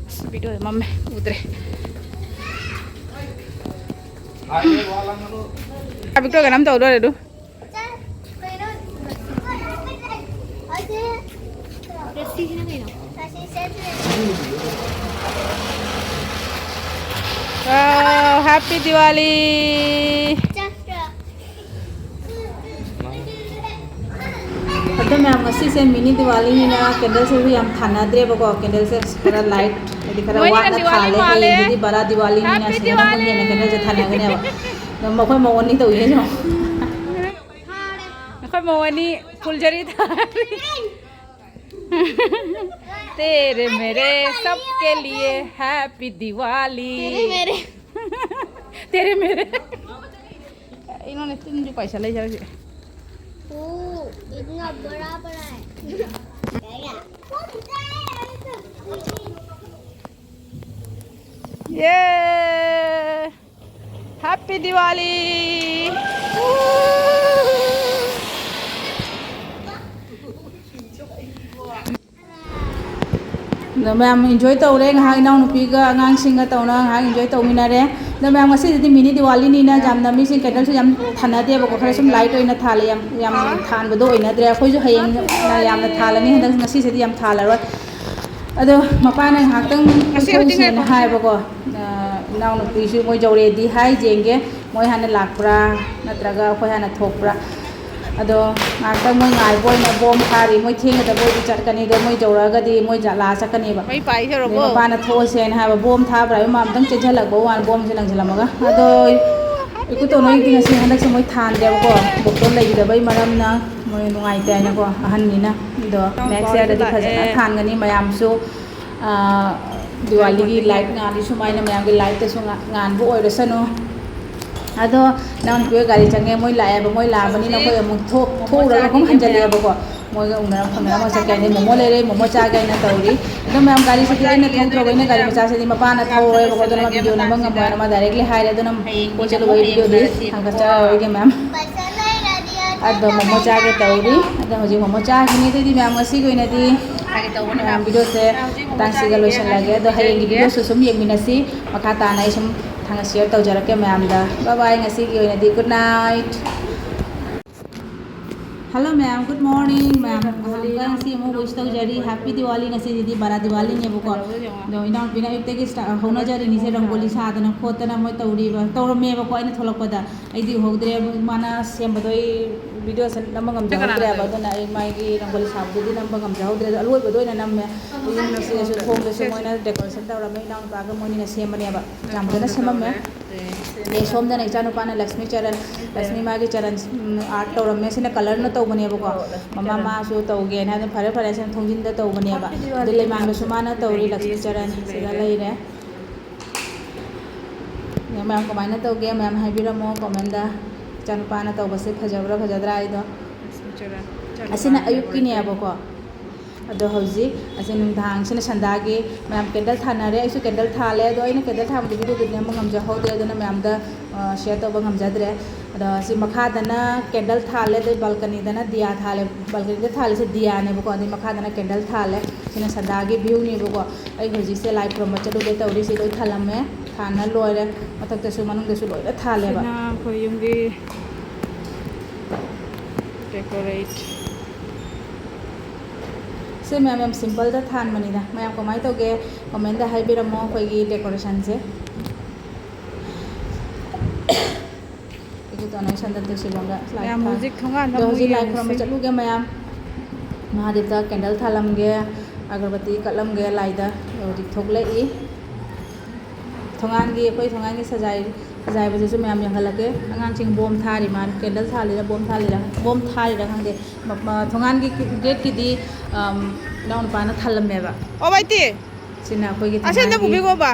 ꯑꯁ, ꯚꯤꯗꯤꯑꯣꯗ ꯃꯝꯃꯦ, ꯎꯗ꯭ꯔꯦ꯫ ꯚꯤꯗꯤꯑꯣ ꯀꯩꯅꯣꯝ ꯇꯧꯗꯣꯔꯦ ꯑꯗꯨ꯫ ꯔꯁꯤꯁꯤꯅ ꯀꯩꯅꯣ? ꯔꯁꯤꯁꯦ꯫ Wow, Happy Diwali! ꯑꯗꯣ ꯃꯌꯥꯝ, ꯉꯁꯤꯁꯦ ꯃꯤꯅꯤ ꯗꯤꯋꯥꯂꯤꯅꯤꯅ ꯀꯦꯟꯗꯜꯁꯦ ꯌꯥꯝ ꯊꯥꯅꯗ꯭ꯔꯦꯕꯀꯣ꯫ ꯀꯦꯟꯗꯜꯁꯦ ꯈꯔ ꯂꯥꯏꯠ, ꯍꯥꯏꯗꯤ ꯈꯔ ꯃꯣꯏꯅꯤꯅ ꯋꯥꯠꯅ ꯗꯤꯋꯥꯂꯤ ꯊꯥꯜꯂꯦ꯫ ꯃꯥꯜꯂꯦ꯫ ꯍꯌꯦꯡꯗꯨꯗꯤ ꯕꯔꯥ ꯗꯤꯋꯥꯂꯤꯅꯤꯅ ꯍꯦꯞꯄꯤ ꯁꯤꯗꯅ ꯑꯃꯨꯛ ꯗꯤꯋꯥꯂꯤ! ꯍꯦꯟꯅ ꯀꯦꯟꯗꯜꯁꯦ ꯊꯥꯅꯒꯅꯦꯕ꯫ ꯑꯗꯣ ꯃꯈꯣꯏ ꯃꯑꯣꯡꯅꯤ ꯇꯧꯔꯤꯁꯦ ꯌꯦꯡꯉꯣ꯫ ꯑꯩꯈꯣꯏ ꯃꯧ ꯑꯅꯤ ꯐꯨꯜꯖꯔꯤ ꯊꯥꯔꯤ꯫ तेरे मेरे सबके लिए Happy Diwali। तेरे मेरे। तेरे मेरे। इन्होंने तीन जो पैसा ले जाओ जी। ओ, इतना बड़ा बड़ा है। ये Happy Diwali! ꯑꯗꯣ ꯃꯌꯥꯝ ꯏꯟꯖꯣꯏ ꯇꯧꯔꯦ ꯉꯥꯏꯍꯥꯛ, ꯏꯅꯥꯎꯅꯨꯄꯤꯒ ꯑꯉꯥꯡꯁꯤꯡꯒ ꯇꯧꯅ ꯉꯥꯏꯍꯥꯛ ꯏꯟꯖꯣꯏ ꯇꯧꯃꯤꯟꯅꯔꯦ꯫ ꯑꯗꯣ ꯃꯌꯥꯝ, ꯉꯁꯤꯁꯤꯗꯤ ꯃꯤꯅꯤ ꯗꯤꯋꯥꯂꯤꯅꯤꯅ ꯌꯥꯝꯅ ꯃꯤꯁꯤꯡ ꯀꯦꯟꯗꯜꯁꯨ ꯌꯥꯝ ꯊꯥꯅꯗꯦꯕꯀꯣ, ꯈꯔ ꯁꯨꯝ ꯂꯥꯏꯠ ꯑꯣꯏꯅ ꯊꯥꯜꯂꯦ, ꯌꯥꯝ ꯌꯥꯝ ꯊꯥꯟꯕꯗꯣ ꯑꯣꯏꯅꯗ꯭ꯔꯦ꯫ ꯑꯩꯈꯣꯏꯁꯨ ꯍꯌꯦꯡ ꯌꯥꯝꯅ ꯊꯥꯜꯂꯅꯤ, ꯍꯟꯗꯛ ꯉꯁꯤꯁꯤꯗꯤ ꯌꯥꯝ ꯊꯥꯜꯂꯔꯣꯏ꯫ ꯑꯗꯣ ꯃꯄꯥꯅ ꯉꯥꯏꯍꯥꯛꯇꯪ ꯉꯁꯤ ꯍꯧꯖꯤꯛ ꯀꯣꯏꯊꯣꯛꯎꯁꯦꯅ ꯉꯥꯏꯈꯣ꯫ ꯍꯥꯏꯕꯀꯣ꯫ ꯑ, ꯏꯅꯥꯎꯅꯨꯄꯤꯁꯨ ꯃꯣꯏ ꯌꯧꯔꯦꯗꯤ ꯍꯥꯏ, ꯌꯦꯡꯒꯦ ꯃꯣꯏ ꯍꯥꯟꯅ ꯂꯥꯛꯄ꯭ꯔꯥ ꯅꯠꯇ꯭ꯔꯒ ꯑꯩꯈꯣꯏ ꯍꯥꯟꯅ ꯊꯣꯛꯄ꯭ꯔꯥ꯫ ꯑꯗꯣ ꯉꯥꯏꯍꯥꯛꯇꯪ ꯃꯣꯏ ꯉꯥꯏꯕ ꯑꯣꯏꯅ ꯕꯣꯝ ꯊꯥꯔꯤ꯫ ꯃꯣꯏ ꯊꯦꯡꯅꯗꯕ ꯑꯣꯏꯗꯤ ꯆꯠꯀꯅꯤ, ꯑꯗꯣ ꯃꯣꯏ ꯌꯧꯔꯛꯑꯒꯗꯤ ꯃꯣꯏ ꯖ-, ꯂꯥ ꯆꯠꯀꯅꯦꯕ꯫ ꯃꯩ ꯄꯥꯏ ꯑꯗꯩ ꯌꯧꯔꯕꯣ? ꯃꯄꯥꯅ ꯊꯣꯛꯑꯁꯦꯅ ꯍꯥꯏꯕ, ꯕꯣꯝ ꯊꯥꯕ꯭ꯔꯥ ꯍꯥꯏꯕ, ꯃꯥ ꯑꯝꯇꯪ ꯆꯦꯟꯁꯤꯜꯂꯛꯄ ꯋꯥꯅꯤ, ꯕꯣꯝꯁꯦ ꯂꯪꯁꯤꯜꯂꯝꯃꯒ꯫ ꯑꯗꯣ ꯏꯀꯨꯇꯣꯟ ꯍꯣꯏꯗꯤ ꯉꯁꯤ ꯍꯟꯗꯛꯁꯦ ꯃꯣꯏ ꯊꯥꯟꯗ꯭ꯔꯦꯕꯀꯣ, ꯗꯣꯛꯇꯔ ꯂꯩꯈꯤꯗꯕꯩ ꯃꯔꯝꯅ ꯃꯣꯏ ꯅꯨꯡꯉꯥꯏꯇꯦ ꯍꯥꯏꯅꯀꯣ, ꯑꯍꯟꯅꯤꯅ꯫ ꯑꯗꯣ ꯅꯦꯛꯁ ꯏꯌꯥꯔꯗꯗꯤ ꯐꯖꯅ ꯊꯥꯟꯒꯅꯤ꯫ ꯃꯌꯥꯝꯁꯨ, ꯑꯥ, ꯗꯤꯋꯥꯂꯤꯒꯤ ꯂꯥꯏꯠ ꯉꯥꯜꯂꯤ ꯁꯨꯃꯥꯏꯅ ꯃꯌꯥꯝꯒꯤ ꯂꯥꯏꯠꯇꯁꯨ ꯉꯥ-, ꯉꯥꯟꯕ ꯑꯣꯏꯔꯁꯅꯨ꯫ ꯑꯗꯣ ꯏꯅꯥꯎꯅꯨꯄꯤ ꯍꯣꯏ ꯒꯥꯔꯤ ꯆꯪꯉꯦ, ꯃꯣꯏ ꯂꯥꯛꯑꯦꯕ꯫ ꯃꯣꯏ ꯂꯥꯛꯑꯕꯅꯤꯅ ꯑꯩꯈꯣꯏ ꯑꯃꯨꯛ ꯊꯣꯛ-, ꯊꯣꯛꯎꯔꯒ ꯑꯩꯈꯣꯏ ꯍꯟꯖꯜꯂꯛꯑꯦꯕꯀꯣ꯫ ꯃꯣꯏꯒ ꯎꯅꯔ ꯐꯝꯅꯔ ꯑꯃꯨꯛ ꯆꯠꯀꯦ ꯍꯥꯏꯅ ꯃꯣꯃꯣ ꯂꯩꯔꯦ, ꯃꯣꯃꯣ ꯆꯥꯒꯦ ꯍꯥꯏꯅ ꯇꯧꯔꯤ꯫ ꯑꯗꯣ ꯃꯌꯥꯝ, ꯒꯥꯔꯤꯁꯤꯗꯤ ꯑꯩꯅ ꯊꯧꯗ꯭ꯔꯕꯅꯤꯅ ꯒꯥꯔꯤ ꯃꯆꯥꯁꯤꯗꯤ ꯃꯄꯥꯅ ꯊꯧꯔꯣꯏꯕꯀꯣ, ꯑꯗꯨꯅ ꯃꯥ ꯚꯤꯗꯤꯑꯣ ꯅꯝꯕ ꯉꯝꯃꯣꯏ ꯍꯥꯏꯅ ꯃꯥ ꯗꯥꯏꯔꯦꯛꯂꯤ ꯍꯥꯏꯔꯦ꯫ ꯑꯗꯨꯅ ꯀꯣꯏ ꯆꯠꯂꯨꯕꯒꯤ ꯚꯤꯗꯤꯑꯣꯗꯤ ꯊꯥꯡꯒꯠꯆꯔꯔꯣꯏꯒꯦ ꯃꯌꯥꯝ꯫ ꯑꯗꯣ ꯃꯣꯃꯣ ꯆꯥꯒꯦ ꯇꯧꯔꯤ꯫ ꯑꯗꯣ ꯍꯧꯖꯤꯛ ꯃꯣꯃꯣ ꯆꯥꯈꯤꯅꯤ꯫ ꯑꯗꯨꯗꯤ ꯃꯌꯥꯝ, ꯉꯁꯤꯒꯤ ꯑꯣꯏꯅꯗꯤ ꯃꯌꯥꯝ ꯚꯤꯗꯤꯑꯣꯁꯦ ꯃꯇꯥꯡꯁꯤꯒ ꯂꯣꯏꯁꯤꯜꯂꯒꯦ꯫ ꯑꯗꯣ ꯍꯌꯦꯡꯒꯤ ꯚꯤꯗꯤꯑꯣꯁꯨ ꯁꯨꯝ ꯌꯦꯡꯃꯤꯟꯅꯁꯤ꯫ ꯃꯈꯥ ꯇꯥꯅ ꯑꯩ ꯁꯨꯝ ꯊꯥꯡꯒꯠ ꯁꯤꯌꯔ ꯇꯧꯖꯔꯛꯀꯦ ꯃꯌꯥꯝꯗ꯫ ꯕꯥꯏ ꯕꯥꯏ꯫ ꯉꯁꯤꯒꯤ ꯑꯣꯏꯅꯗꯤ ꯒꯨꯗ ꯅꯥꯏꯠ꯫ Hello ꯃꯌꯥꯝ, good morning ꯃꯌꯥꯝ꯫ ꯑꯍꯥꯟꯕ ꯉꯁꯤ ꯑꯃꯨꯛ wish ꯇꯧꯖꯔꯤ, Happy Diwali꯫ ꯉꯁꯤꯗꯤ ꯕꯥꯔꯥ ꯗꯤꯋꯥꯂꯤꯅꯦꯕꯀꯣ꯫ ꯑꯗꯣ ꯏꯅꯥꯎꯅꯨꯄꯤꯅ ꯑꯌꯨꯛꯇꯒꯤ start ꯍꯧꯅꯖꯔꯤꯅꯤꯁꯦ, ꯔꯪꯒꯣꯂꯤ ꯁꯥꯗꯅ ꯈꯣꯠꯇꯅ ꯃꯣꯏ ꯇꯧꯔꯤꯕ ꯇꯧꯔꯝꯃꯦꯕꯀꯣ꯫ ꯑꯩꯅ ꯊꯣꯛꯂꯛꯄꯗ ꯑꯩꯗꯤ ꯎꯍꯧꯗ꯭ꯔꯦ, ꯃꯥꯅ ꯁꯦꯝꯕꯗꯣ ꯑꯩ videoꯁꯦ ꯅꯝꯕ ꯉꯝꯖꯍꯧꯗ꯭ꯔꯦꯕ꯫ ꯑꯗꯨꯅ ꯑꯩ ꯃꯥꯒꯤ ꯔꯪꯒꯣꯂꯤ ꯁꯥꯕꯗꯨꯗꯤ ꯅꯝꯕ ꯉꯝꯖꯍꯧꯗ꯭ꯔꯦ꯫ ꯑꯗꯣ ꯑꯂꯣꯏꯕꯗ ꯑꯣꯏꯅ ꯅꯝꯃꯦ꯫ ꯌꯨꯝꯁꯤꯗꯁꯨ, ꯊꯣꯡꯗꯁꯨ ꯃꯣꯏꯅ decoration ꯇꯧꯔꯝꯃꯦ, ꯏꯅꯥꯎꯅꯨꯄꯥꯒ ꯃꯣꯏꯅꯤꯅ ꯁꯦꯝꯕꯅꯦꯕ꯫ ꯌꯥꯝ ꯐꯖꯅ ꯁꯦꯝꯃꯝꯃꯦ꯫ ꯑꯗꯩ ꯁꯣꯝꯗꯅ ꯏꯆꯥꯅꯨꯄꯥꯅ ꯂꯛꯁꯃꯤ ꯆꯔꯟ, ꯂꯛꯁꯃꯤ ꯃꯥꯒꯤ ꯆꯔꯟ, ꯎꯝ, art ꯇꯧꯔꯝꯃꯦ꯫ ꯁꯤꯅ colourꯅ ꯇꯧꯕꯅꯦꯕꯀꯣ꯫ ꯃꯃꯥ ꯃꯥꯁꯨ ꯇꯧꯒꯦꯅ ꯑꯗꯨꯝ ꯐꯔꯦ ꯐꯔꯦ ꯁꯤꯅ ꯊꯣꯡꯖꯤꯟꯗ ꯇꯧꯕꯅꯦꯕ꯫ ꯑꯗꯨ ꯂꯩꯃꯥꯡꯗꯁꯨ ꯃꯥꯅ ꯇꯧꯔꯤ, ꯂꯛꯁꯃꯤ ꯆꯔꯟ ꯁꯤꯗ ꯂꯩꯔꯦ꯫ ꯑꯗꯣ ꯃꯌꯥꯝ ꯀꯃꯥꯏꯅ ꯇꯧꯒꯦ ꯃꯌꯥꯝ ꯍꯥꯏꯕꯤꯔꯝꯃꯣ commentꯗ꯫ ꯏꯆꯥꯅꯨꯄꯥꯅ ꯇꯧꯕꯁꯦ ꯐꯖꯕ꯭ꯔꯥ ꯐꯖꯗ꯭ꯔꯥ ꯍꯥꯏꯗꯣ꯫ ꯑꯁꯤꯅ ꯑꯌꯨꯛꯀꯤꯅꯦꯕꯀꯣ꯫ ꯑꯗꯣ ꯍꯧꯖꯤꯛ ꯑꯁꯤ ꯅꯨꯡꯗꯥꯡꯁꯤꯅ ꯁꯟꯗꯥꯒꯤ꯫ ꯃꯌꯥꯝ candle ꯊꯥꯅꯔꯦ, ꯑꯩꯁꯨ candle ꯊꯥꯜꯂꯦ꯫ ꯑꯗꯣ ꯑꯩꯅ candle ꯊꯥꯟꯕꯗꯣ videoꯗꯨꯗꯤ ꯅꯝꯕ ꯉꯝꯖꯍꯧꯗꯦ, ꯑꯗꯨꯅ ꯃꯌꯥꯝꯗ, ꯑ, share ꯇꯧꯕ ꯉꯝꯖꯗ꯭ꯔꯦ꯫ ꯑꯗꯣ ꯁꯤ ꯃꯈꯥꯗꯅ candle ꯊꯥꯜꯂꯦ, ꯑꯗꯩ balconyꯗꯅ ꯗꯤꯌꯥ ꯊꯥꯜꯂꯦ꯫ Balconyꯗ ꯊꯥꯜꯂꯤꯁꯦ ꯗꯤꯌꯥꯅꯦꯕꯀꯣ, ꯑꯗꯩ ꯃꯈꯥꯗꯅ candle ꯊꯥꯜꯂꯦ꯫ ꯁꯤꯅ ꯁꯟꯗꯥꯒꯤ viewꯅꯦꯕꯀꯣ꯫ ꯑꯩ ꯍꯧꯖꯤꯛꯁꯦ ꯂꯥꯏ ꯈꯨꯔꯨꯝꯕ ꯆꯠꯂꯨꯒꯦ ꯇꯧꯔꯤ꯫ ꯁꯤ ꯂꯣꯏ ꯊꯥꯜꯂꯝꯃꯦ, ꯊꯥꯟꯅ ꯂꯣꯏꯔꯦ꯫ ꯃꯊꯛꯇꯁꯨ ꯃꯅꯨꯡꯗꯁꯨ ꯂꯣꯏꯅ ꯊꯥꯜꯂꯦꯕ꯫ ꯁꯤꯅ ꯑꯩꯈꯣꯏ ꯌꯨꯝꯒꯤ decorate꯫ ꯁꯤ ꯃꯌꯥꯝ ꯌꯥꯝ simpleꯗ ꯊꯥꯟꯕꯅꯤꯗ꯫ ꯃꯌꯥꯝ ꯀꯃꯥꯏꯅ ꯇꯧꯒꯦ commentꯗ ꯍꯥꯏꯕꯤꯔꯝꯃꯣ ꯑꯩꯈꯣꯏꯒꯤ decorationꯁꯦ꯫ ꯑꯩꯒꯤ donationꯗ ꯇꯨꯁꯤꯂꯣꯝꯗ ꯂꯥꯏ ꯃꯌꯥꯝ ꯊꯥ-, ꯍꯧꯖꯤꯛ ꯊꯣꯡꯒꯥꯟꯗ ꯑꯗꯣ ꯑꯃꯨꯛ ꯍꯧꯖꯤꯛ ꯂꯥꯏ ꯈꯨꯔꯨꯝꯕ ꯌꯦꯡꯉꯁꯤ꯫ ꯆꯠꯂꯨꯒꯦ ꯃꯌꯥꯝ꯫ ꯃꯍꯥꯗꯦꯕꯇ candle ꯊꯥꯜꯂꯝꯒꯦ, ꯑꯒꯔꯕꯇꯤ ꯀꯠꯂꯝꯒꯦ ꯂꯥꯏꯗ꯫ ꯍꯧꯖꯤꯛ ꯊꯣꯛꯂꯛꯏ꯫ ꯊꯣꯡꯒꯥꯟꯒꯤ, ꯑꯩꯈꯣꯏ ꯊꯣꯡꯒꯥꯟꯒꯤ ꯁꯖꯥꯏ-, ꯁꯖꯥꯏꯕꯁꯤꯁꯨ ꯃꯌꯥꯝ ꯌꯦꯡꯍꯜꯂꯛꯀꯦ꯫ ꯑꯉꯥꯡꯁꯤꯡ ꯕꯣꯝ ꯊꯥꯔꯤ ꯃꯥꯜꯂꯦ꯫ Candle ꯊꯥꯜꯂꯤꯔ ꯕꯣꯝ ꯊꯥꯜꯂꯤꯔ, ꯕꯣꯝ ꯊꯥꯔꯤꯔ ꯈꯪꯗꯦ꯫ ꯃ-, ꯃ-, ꯊꯣꯡꯒꯥꯟꯒꯤ gateꯀꯤꯗꯤ, ꯑꯝ, ꯏꯅꯥꯎꯅꯨꯄꯥꯅ ꯊꯥꯜꯂꯝꯃꯦꯕ꯫ ꯑꯣ ꯚꯥꯏꯇꯤ꯫ ꯁꯤꯅ ꯑꯩꯈꯣꯏꯒꯤ ꯑꯁꯦ ꯑꯝꯇ ꯊꯣꯡꯒꯥꯟꯒꯤ꯫ ꯄꯨꯕꯤꯈꯣꯕ꯫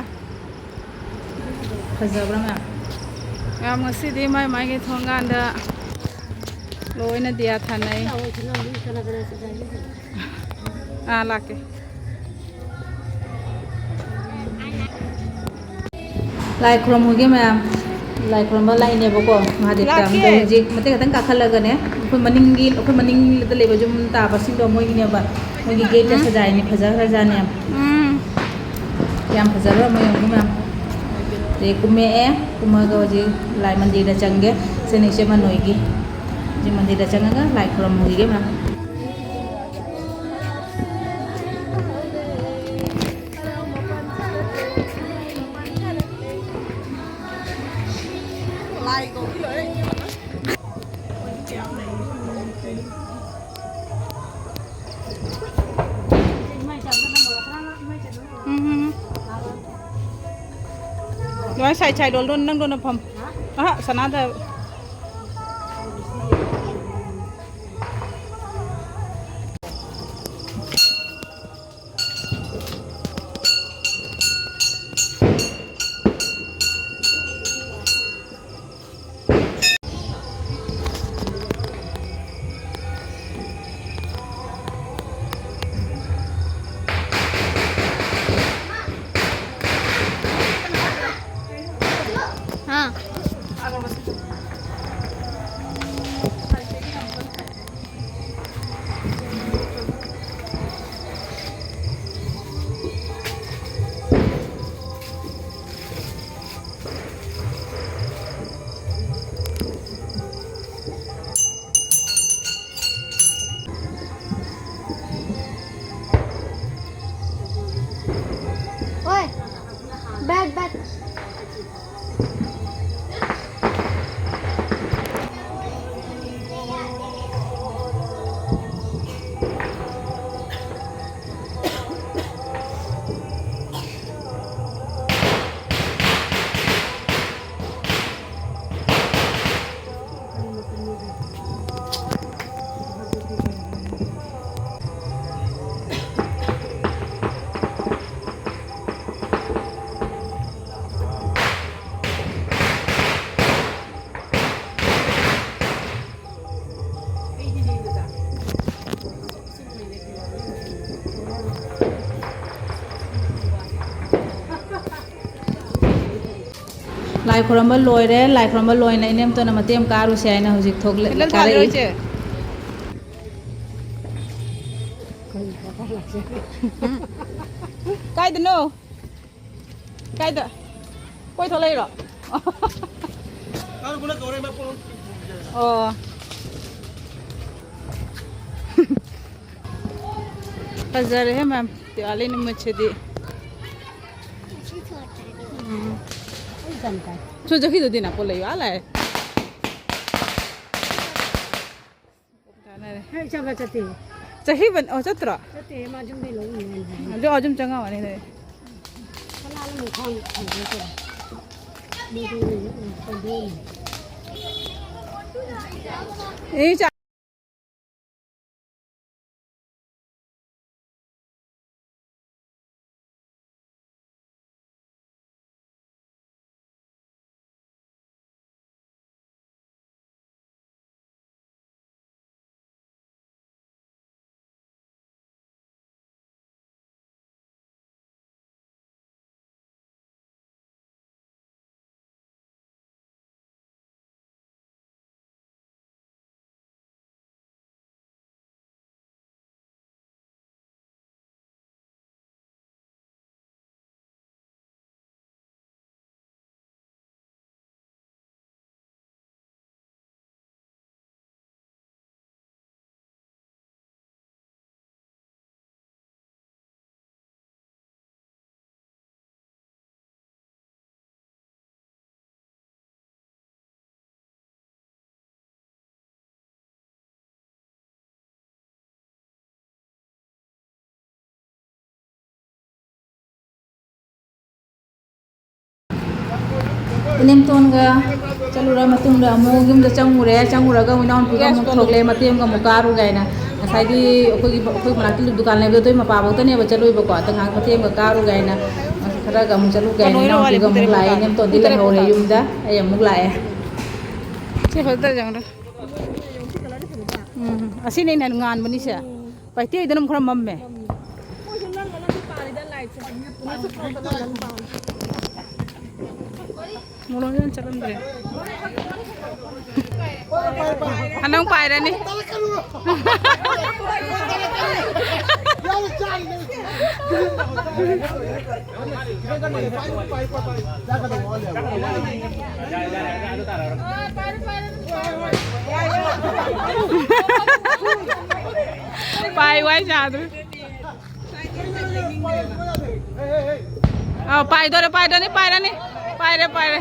ꯐꯖꯕ꯭ꯔꯥ ꯃꯌꯥꯝ? ꯃꯌꯥꯝ ꯉꯁꯤꯗꯤ ꯃꯥꯏ ꯃꯥꯏꯒꯤ ꯊꯣꯡꯒꯥꯟꯗ ꯂꯣꯏꯅ ꯗꯤꯌꯥ ꯊꯥꯅꯩ꯫ ꯑꯥ, ꯂꯥꯛꯀꯦ꯫ ꯂꯥꯏ ꯈꯨꯔꯨꯝꯃꯨꯒꯦ ꯃꯌꯥꯝ꯫ ꯂꯥꯏ ꯈꯨꯔꯨꯝꯕ ꯂꯥꯛꯏꯅꯦꯕꯀꯣ, ꯃꯍꯥꯗꯦꯕꯇ꯫ ꯂꯥꯛꯀꯦ꯫ ꯑꯗꯣ ꯍꯧꯖꯤꯛ ꯃꯇꯦꯛ ꯈꯛꯇꯪ ꯀꯥꯈꯠꯂꯒꯅꯦ, ꯑꯩꯈꯣꯏ ꯃꯅꯤꯡꯒꯤ, ꯑꯩꯈꯣꯏ ꯃꯅꯤꯡꯗ ꯂꯩꯕ ꯌꯨꯝ ꯇꯥꯕꯁꯤꯡꯗꯣ ꯃꯣꯏꯒꯤꯅꯦꯕ꯫ ꯃꯣꯏꯒꯤ gateꯇ ꯎꯝ꯫ ꯁꯖꯥꯏꯅꯤ, ꯐꯖꯈ꯭ꯔꯖꯥꯠꯅꯦ ꯌꯥꯝ꯫ ꯎꯝ꯫ ꯌꯥꯝ ꯐꯖꯈ꯭ꯔ ꯃꯣꯏ ꯌꯨꯝꯗꯣ ꯃꯌꯥꯝ꯫ ꯑꯗꯩ ꯀꯨꯝꯃꯛꯑꯦ, ꯀꯨꯝꯃꯒ ꯍꯧꯖꯤꯛ ꯂꯥꯏ ꯃꯟꯗꯤꯔꯗ ꯆꯪꯒꯦ꯫ ꯁꯤꯅ ꯏꯆꯦ ꯃꯅꯣꯏꯒꯤ꯫ ꯃꯟꯗꯤꯔꯗ ꯆꯪꯉꯒ ꯂꯥꯏ ꯈꯨꯔꯨꯝꯃꯨꯈꯤꯒꯦ ꯃꯌꯥꯝ꯫ ꯎꯝ, ꯎꯝ, ꯎꯝ꯫ ꯑꯗꯨꯃꯥꯏꯅ ꯁꯥꯏꯠ ꯁꯥꯏꯠ ꯂꯣꯟ ꯂꯣꯟ ꯅꯪ ꯂꯣꯟꯅ ꯐꯝ꯫ ꯑꯍ, ꯁꯅꯥꯗ꯫ हाँ। ओए, बैठ, बैठ। ꯂꯥꯏ ꯈꯨꯔꯝꯕ ꯂꯣꯏꯔꯦ꯫ ꯂꯥꯏ ꯈꯨꯔꯝꯕ ꯂꯣꯏꯅ ꯏꯅꯦꯝꯇꯣꯟꯅ ꯃꯇꯦꯛ ꯑꯃ ꯀꯥꯔꯨꯁꯦ ꯍꯥꯏꯅ ꯍꯧꯖꯤꯛ ꯊꯣꯛꯂꯛ-, ꯀꯦꯟꯗꯜ ꯊꯥꯜꯂꯤꯔꯣ ꯀꯥꯔꯛꯏ꯫ ꯏꯆꯦ? ꯀꯥꯏꯗꯅꯣ? ꯀꯥꯏꯗ? ꯀꯣꯏ ꯊꯣꯛꯂꯛꯏꯔꯣ? ꯑꯣ꯫ ꯐꯖꯔꯦꯍꯦ ꯃꯌꯥꯝ, ꯗꯤꯋꯥꯂꯤ ꯅꯨꯃꯤꯠꯁꯤꯗꯤ꯫ ꯎꯝ꯫ ꯁꯨ ꯆꯠꯈꯤꯗꯨꯗꯤ ꯅꯥꯄꯣ ꯂꯩꯌꯨ, ꯑꯥ ꯂꯥꯛꯑꯦ꯫ ꯀꯥꯟꯅꯔꯦ꯫ ꯑꯩ ꯆꯠꯄ ꯆꯠꯇꯦ꯫ ꯆꯍꯤꯕꯟ-, ꯑꯣ, ꯆꯠꯇ꯭ꯔꯣ? ꯆꯠꯇꯦ, ꯃꯥ ꯌꯨꯝꯗꯩ ꯂꯧ ꯎꯏ ꯍꯥꯏ꯫ ꯑꯗꯨ ꯑꯗꯨꯝ ꯆꯪꯉꯝꯃꯅꯤ ꯑꯗꯨꯗꯤ꯫ ꯁꯅꯥ ꯂꯨꯄꯥ ꯈ꯭ꯋꯥꯡ ꯊꯝꯒꯦ ꯇꯧꯔꯦ꯫ ꯃꯗꯨ ꯇꯧꯗꯣꯏꯅꯤ꯫ ꯑꯦ, ꯆꯥ-, ꯏꯅꯦꯝꯇꯣꯟꯒ ꯆꯠꯂꯨꯔ ꯃꯇꯨꯡꯗ ꯑꯃꯨꯛ ꯌꯨꯝꯗ ꯆꯪꯉꯨꯔꯦ꯫ ꯆꯪꯉꯨꯔꯒ ꯑꯃꯨꯛ ꯏꯅꯥꯎꯅꯨꯄꯤꯒ ꯑꯃꯨꯛ ꯊꯣꯛꯂꯛꯑꯦ, ꯃꯇꯦꯛ ꯑꯃꯒ ꯑꯃꯨꯛ ꯀꯥꯔꯨꯒꯦ ꯍꯥꯏꯅ꯫ ꯉꯁꯥꯏꯗꯤ ꯑꯩꯈꯣꯏꯒꯤ, ꯑꯩꯈꯣꯏ ꯃꯅꯥꯛꯀꯤ ꯗꯨꯀꯥꯟ ꯂꯩꯕꯗꯣ ꯑꯗꯨꯏ ꯃꯄꯥꯐꯧꯗꯅꯦꯕ ꯆꯠꯂꯨꯏꯕꯀꯣ꯫ ꯑꯗ ꯉꯥꯏꯍꯥꯛ ꯃꯇꯦꯛ ꯑꯃꯒ ꯀꯥꯔꯨꯒꯦ ꯍꯥꯏꯅ ꯈꯔꯒ ꯑꯃꯨꯛ ꯆꯠꯂꯨꯒꯦ ꯍꯥꯏꯅ ꯏꯅꯥꯎꯅꯨꯄꯤꯒ ꯑꯃꯨꯛ ꯂꯥꯛꯑꯦ꯫ ꯏꯅꯦꯝꯇꯣꯟꯗꯤ ꯂꯩꯍꯧꯔꯦ ꯌꯨꯝꯗ, ꯑꯩ ꯑꯃꯨꯛ ꯂꯥꯛꯑꯦ꯫ ꯁꯤ ꯐꯖꯗ꯭ꯔꯥ ꯌꯦꯡꯉꯨꯅꯦ꯫ ꯎꯝ, ꯑꯁꯤꯅ ꯍꯦꯟꯅ ꯉꯥꯟꯕꯅꯤꯁꯦ꯫ ꯄꯥꯏꯇꯦꯗꯅ ꯑꯃꯨꯛ ꯈꯔ ꯃꯝꯃꯦ꯫ ꯃꯣꯏꯁꯨ ꯅꯪꯒ ꯅꯪꯁꯨ ꯄꯥꯜꯂꯤꯗ ꯂꯥꯏꯠꯁꯦ꯫ ꯃꯣꯔꯣꯛ ꯌꯣꯟ ꯆꯠꯂꯝꯗ꯭ꯔꯦ꯫ ꯍꯟꯗꯛ ꯄꯥꯏꯔꯅꯤ꯫ ꯄꯥꯏ ꯋꯥꯏ ꯆꯥꯗ꯭ꯔꯦ꯫ ꯑꯥ, ꯄꯥꯏꯗꯣꯔꯦ, ꯄꯥꯏꯗꯣꯔꯦ, ꯄꯥꯏꯔꯅꯤ꯫ ꯄꯥꯏꯔꯦ, ꯄꯥꯏꯔꯦ꯫